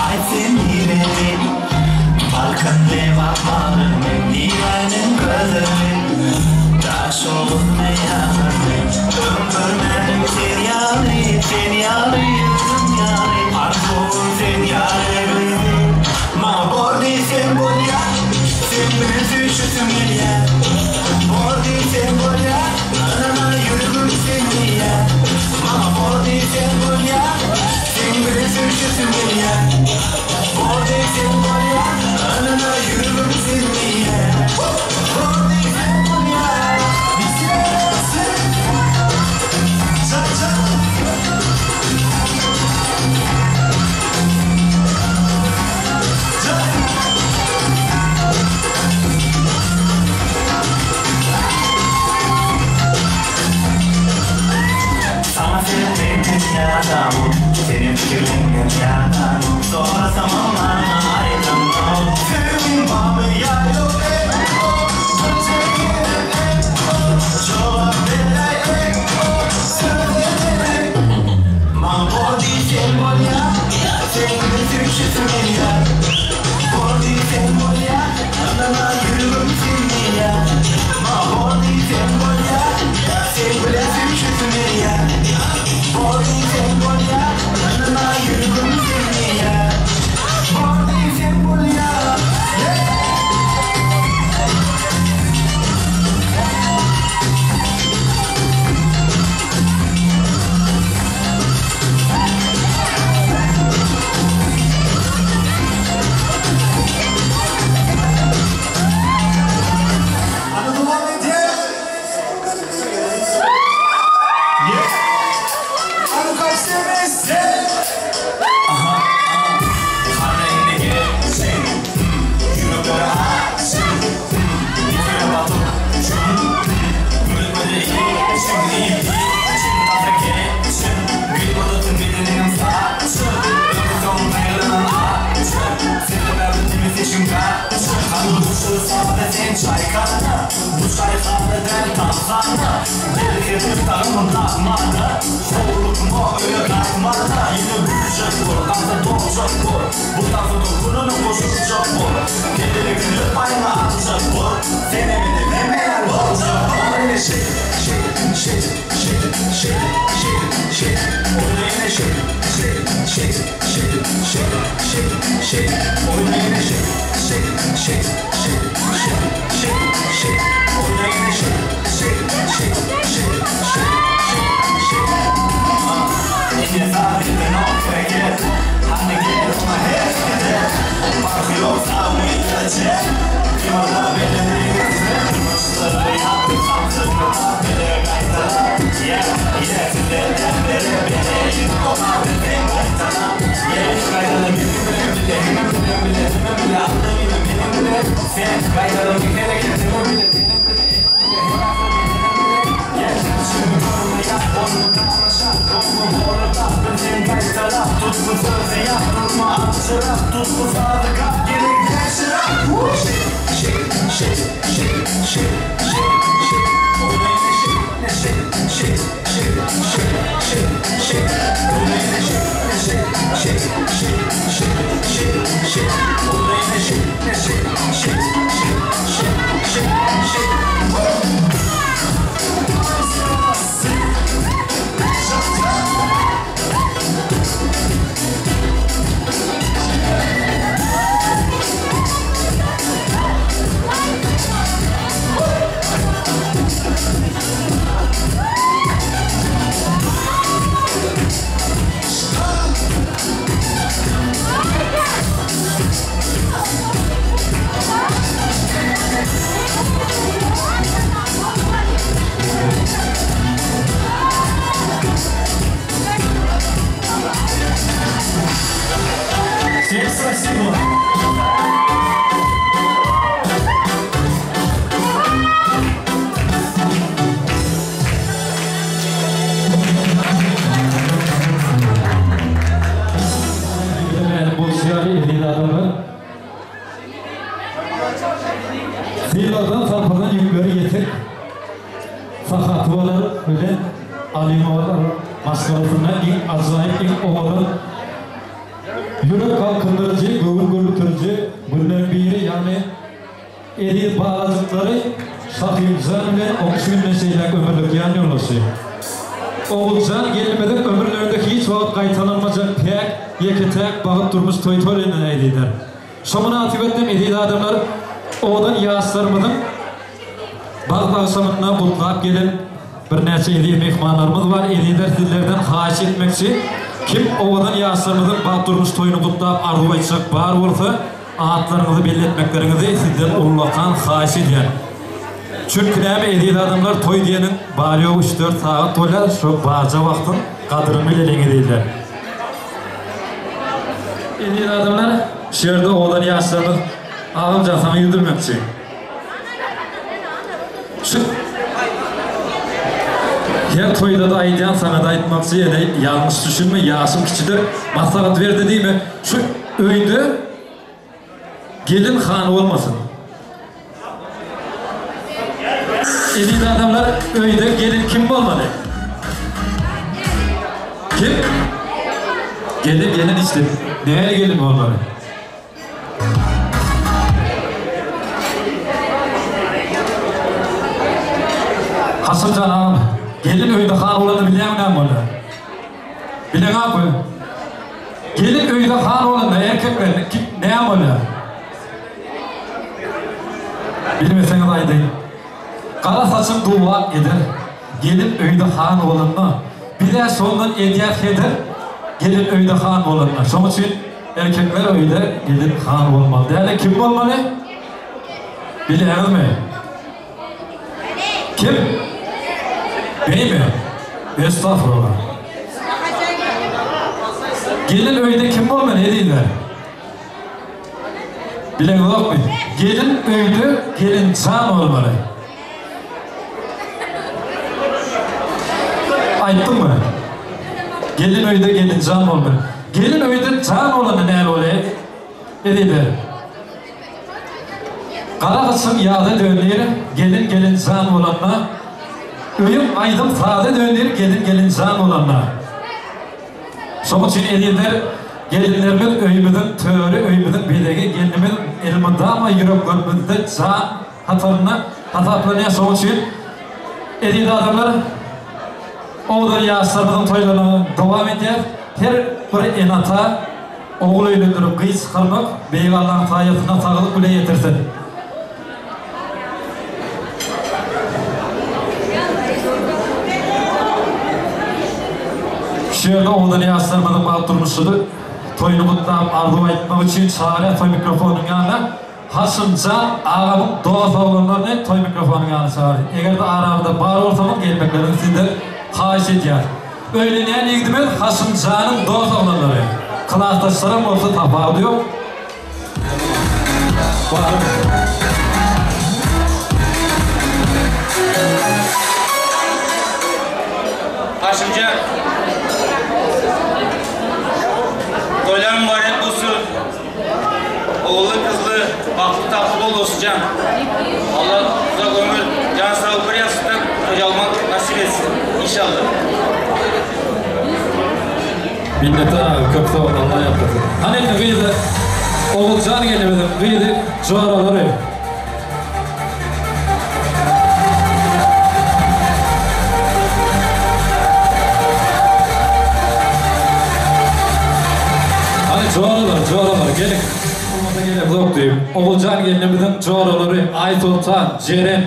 Aýt sen nireli, Balkan Lebap Marymy, niräniň gözeli, Daşoguzmy ýa Marymy, Öň görmedim sen ýaly, sen ýaly, özüň ýaly, Arzuwym sen ýaly gyzy, Maňa bor diýseň bolýa, Seň bilen süýşesim gelýä, Bor diýseň bolýa, Ynana ýüregim sen diýýä, Maňa bor diýseň bolýa, Seň bilen süýşesim gelýä, Bor diýseň bolýa, Ynana ýüregim sen diýýä, Bor diýseň bolýa. Saňa seretmekden ýadamok, Seniň pikirleňden ýadamok, Sorasamam maňa aýdanok. Söýgiň barmy ýa ýok, ey-o, Birje gezek, ey-o, Jogap beräý, ey-o, Söz ederek. Maňa bor diýseň bolýa, Seň bilen süýşesim gelýä. Bor diýseň bolýa, Ynana ýüregim sen diýýä. Maňa bor diýseň bolýa, Seň bilen süýşesim gelýä. Bor diýseň bolýa, Ynana ýüregim sen diýýä. Bor. Sylagdan-sarpadan ýükleri ýetik, sahatly bolar bilen Alymowalar maşgalasynda iň ajaýyp, iň owadan, ýürek galkyndyryjy, göwün gürlütiriji günleriň biri, ýagny eziz balajyklary Şahymjan bilen oňşy günden şeýläk ömürlik ýan ýoldaşy Oguljan gelnimiziň ömürlerinde hiç wagt gaýtalanmajak päk, ýeke-täk bagt durmuş toýy toýlanýar ezizler. Şo mynasybetden eziz adamlar owadan ýaşlarymyzyň bagt agşamynda gutlap gelen birnäçe eziz myhmanlarymyz bar. Ezizler sizlerden haýyş etmekçi, kim owadan ýaşlarymyzyň bagt durmuş toýuny gutlap arzuw aýtjak bar bolsa atlaryňyzy belli etmekleriňizi sizden ullakan haýyş edýän. Çünki näme eziz adamlar toý diýeniň bary-ýogy üç-dört sagat bolýar, şo barja wagtyň gadyryny bileliň ezizler. Eziz adamlar, şu ýerde owadan ýaşlarymyz Agamjan saňa ýüzlenmekçi. Şu Her toýda-da aýdýan saňa-da aýtmakçy, ýene ýalňyş düşünme, ýaşym kiçidir. Maslahat berdi diýme. Şu öýde gelin han bolmasyn. Eziz adamlar, öýde gelin kim bolmaly? Kim? Gelin, gelin işte. Nähili gelin bolmaly? Haşymjan agam, gelin öýde han bolanda bilýäňmi näme bolýar? Bileňakmy? Gelin öýde han bolanda erkekler kim näme bolýar? Bilmeseňiz aýdaýyn. Gara saçyň duwlap eder. Gelin öýde han bolanda. Biz-ä şondan edýäs heder. Gelin öýde han bolanda. Şoň üçin erkekler öýde gelin han bolmaly däl-de kim bolmaly? Bilýäňizmi? Kim? Beými? Estagfurullah. Gelin öýde kim bolmaly ezizler? Bileňizokmy? Gelin öýde gelinjan bolmaly. Aýtdymmy? Gelin öýde gelinjan bolmaly. Gelin öýde jan bolanda näme bolýar? Ezizler. Gara gyşyň ýaza döndir, gelin gelin jan bolanda, Öýüň aýdym saza döndir, gelin gelin jan bolanda. Şonuň üçin ezizler, gelinlerimiz öýümiziň töri, öýümiziň bezegi, gelinimiz elmydama ýüreklerimizde jan hatarynda hasaplanýar. Şonuň üçin eziz adamlar, owadan ýaşlarymyzyň toýlaryny dowam edýäris. Her bir ene-ata ogul öýlendirip, gyz çykarmak Beýik Allaň saýasynda saglyk bile ýetirsin. Şu ýerde owadan ýaşlarymyzyň bagt durmuşyny toýuny gutlap arzuw aýtmak üçin çagyrýas toý mikrofonynyň ýanyna Haşymjan agamyň dost oglanlaryny toý mikrofonynyň ýanyna çagyrýas. Eger-de aramyzda bar bolsaňyz gelmekleriňizi sizden haýyş edýäs. Öýlenýän ýigdimiz Haşymjanyň dost oglanlary. Klasdaşlaram bolsa tapawudy ýok. Haşymjan. Toýlar mübarek bolsun. Ogully gyzly, bagtly tagtly bol dostjan. Allah uzak ömür, jan saglyk bir ýassykda gojalmak nasip etsin. Inşallah. Minnetdar aga köp sag bol Allah ýalkasyn. Hany indi gyzy Oguljan gelnimiziň gyzy joralary. Hany joralar joralar geliň. Bolmasa gelemzok diýip. Oguljan gelnimiziň joralary Aýsoltan, Jeren,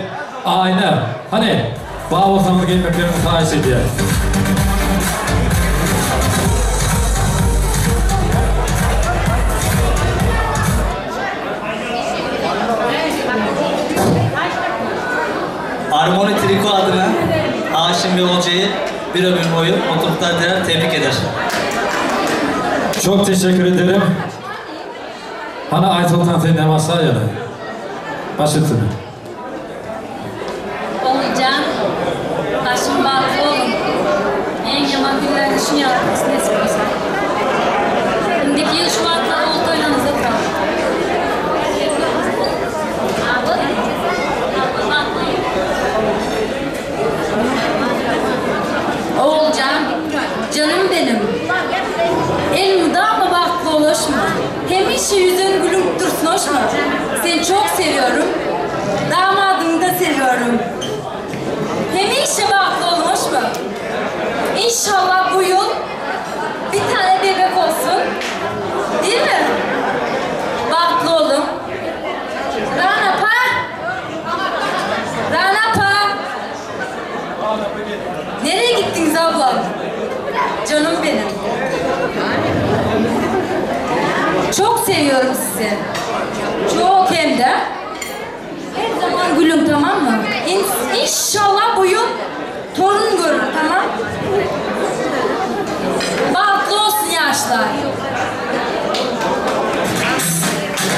Aýna. Hany Bar bolsaňyz gelmekleriňizi haýyş edýäris. Armoni Triko adyna Haşim ve Olcay'ı bir ömür boyu mutluluklar diler, tebrik eder. Çok teşekkür ederim. Hany Aýsoltan senden başlaýaly. Baş üstüne. Oguljan, Haşym bagtly boluň. Eň ýaman günlerde şuny ýaly nesip bolsa. Indiki ýyl şu wagtlar ogul toýlaryňyzda oturalım. Oguljan, janym benim. Elmydama bagtly bolaşma. Hemişe ýüzün gülüp dursun hoşmy. Seni çok sewiyorum. Damadyňy-da sewiyorum. Hemişe bagtly boluň hoşmy. Inşallah bu ýyl bir tane bebek bolsun. Değil mi? Bagtly boluň. Rana apa! Rana apa! Nereye gitdiniz ablam? Canım benim. Çok seviyorum sizi. Çok hem de. Her zaman gülün tamam mı? İnşallah bu yıl torun görür tamam? Bagtly olsun ýaşlar.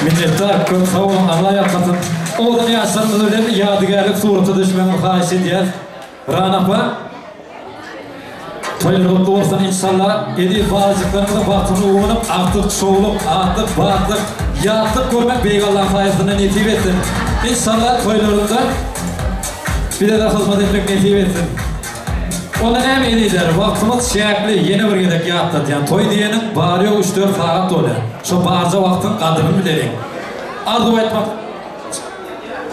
Minnetdar köp sag boluň Allah ýalkasyn. Owadan ýaşlarymyz bilen ýadygärlik surata düşmegiňizi haýyş edýäs. Rana apa Toýlar gutly bolsun inşallah eziz balajyklarymyzyň bagtyny guwanyp agtyk şowluk atlyk batlyk ýatlyk görmek Beýik Allaň saýasynda nesip etsin inşallah toýlarynda bizede hyzmat etmek nesip etsin. Onda näme ezizler, wagtymyz çäkli, ýene bir gezek ýatladýan, toý diýeniň bary-ýogy üç-dört sagat bolýar. Şo barja wagtyň gadyryny bileliň. Arzuw aýtmak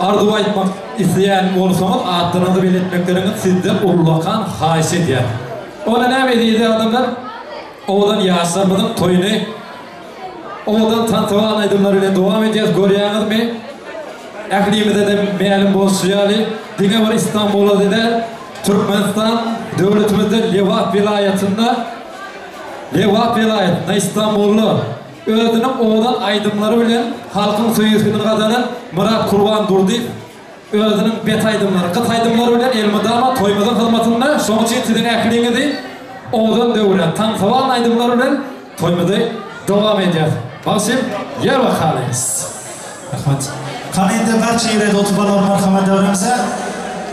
Arzuw aýtmak isleýän bolsaňyz, atlaryňyzy belletmekleriňizi sizden ullakan haýyş edýän. Onda näme eziz adamlar, owadan ýaşlarymyzyň toýuny owadan tantana aýdymlar bilen dowam edýäs, görýäňizmi? Ählimize-de mälim bolşy ýaly, diňe bir Istanbulda däl, Türkmenistan döwletimizde Lebap welaýatynda, Lebap welaýatynda, Istanbulda özüniň owadan aýdymlary bilen halkyň söýgüsini gazanan Myrat Kurbandurdyýew özüniň bet aýdymlary, gyt aýdymlary bilen elmydama toýumyzyň hyzmatynda. Şonuň üçin siziň ähliňizi owadan döwran, taňsywan aýdymlar bilen toýumyzy dowam edýäris. Bagşym, ýer bakaly! Rahmat. Qani endi barcha yurakli o'tiborlar marhamat davramizga.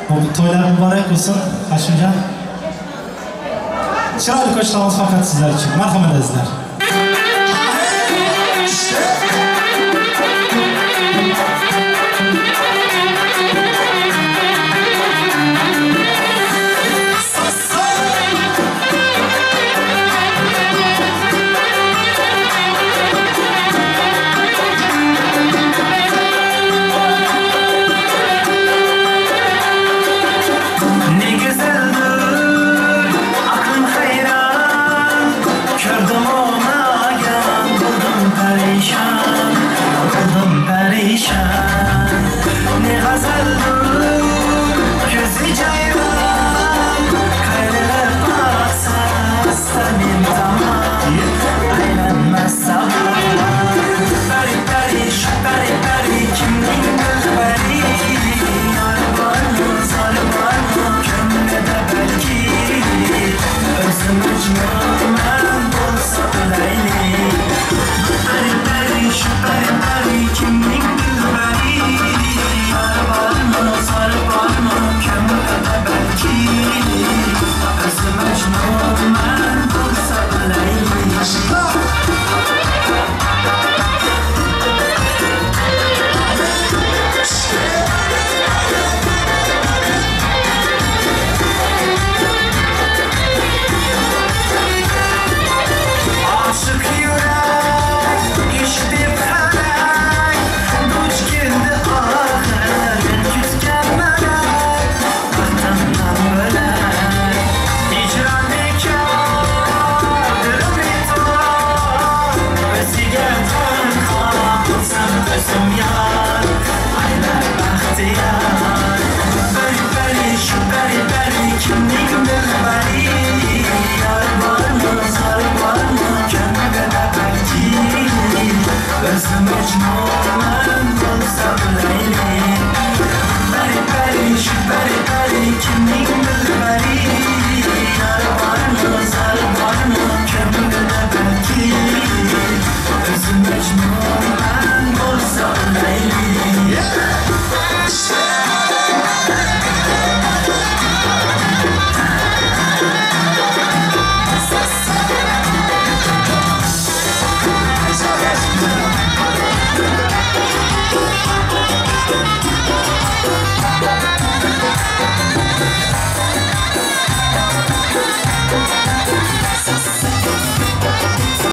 Bu to'ylar muborak bo'lsin, Hashimjon. Chiroyli qo'shiqlarimiz faqat sizlar uchun. Marhamat azizlar.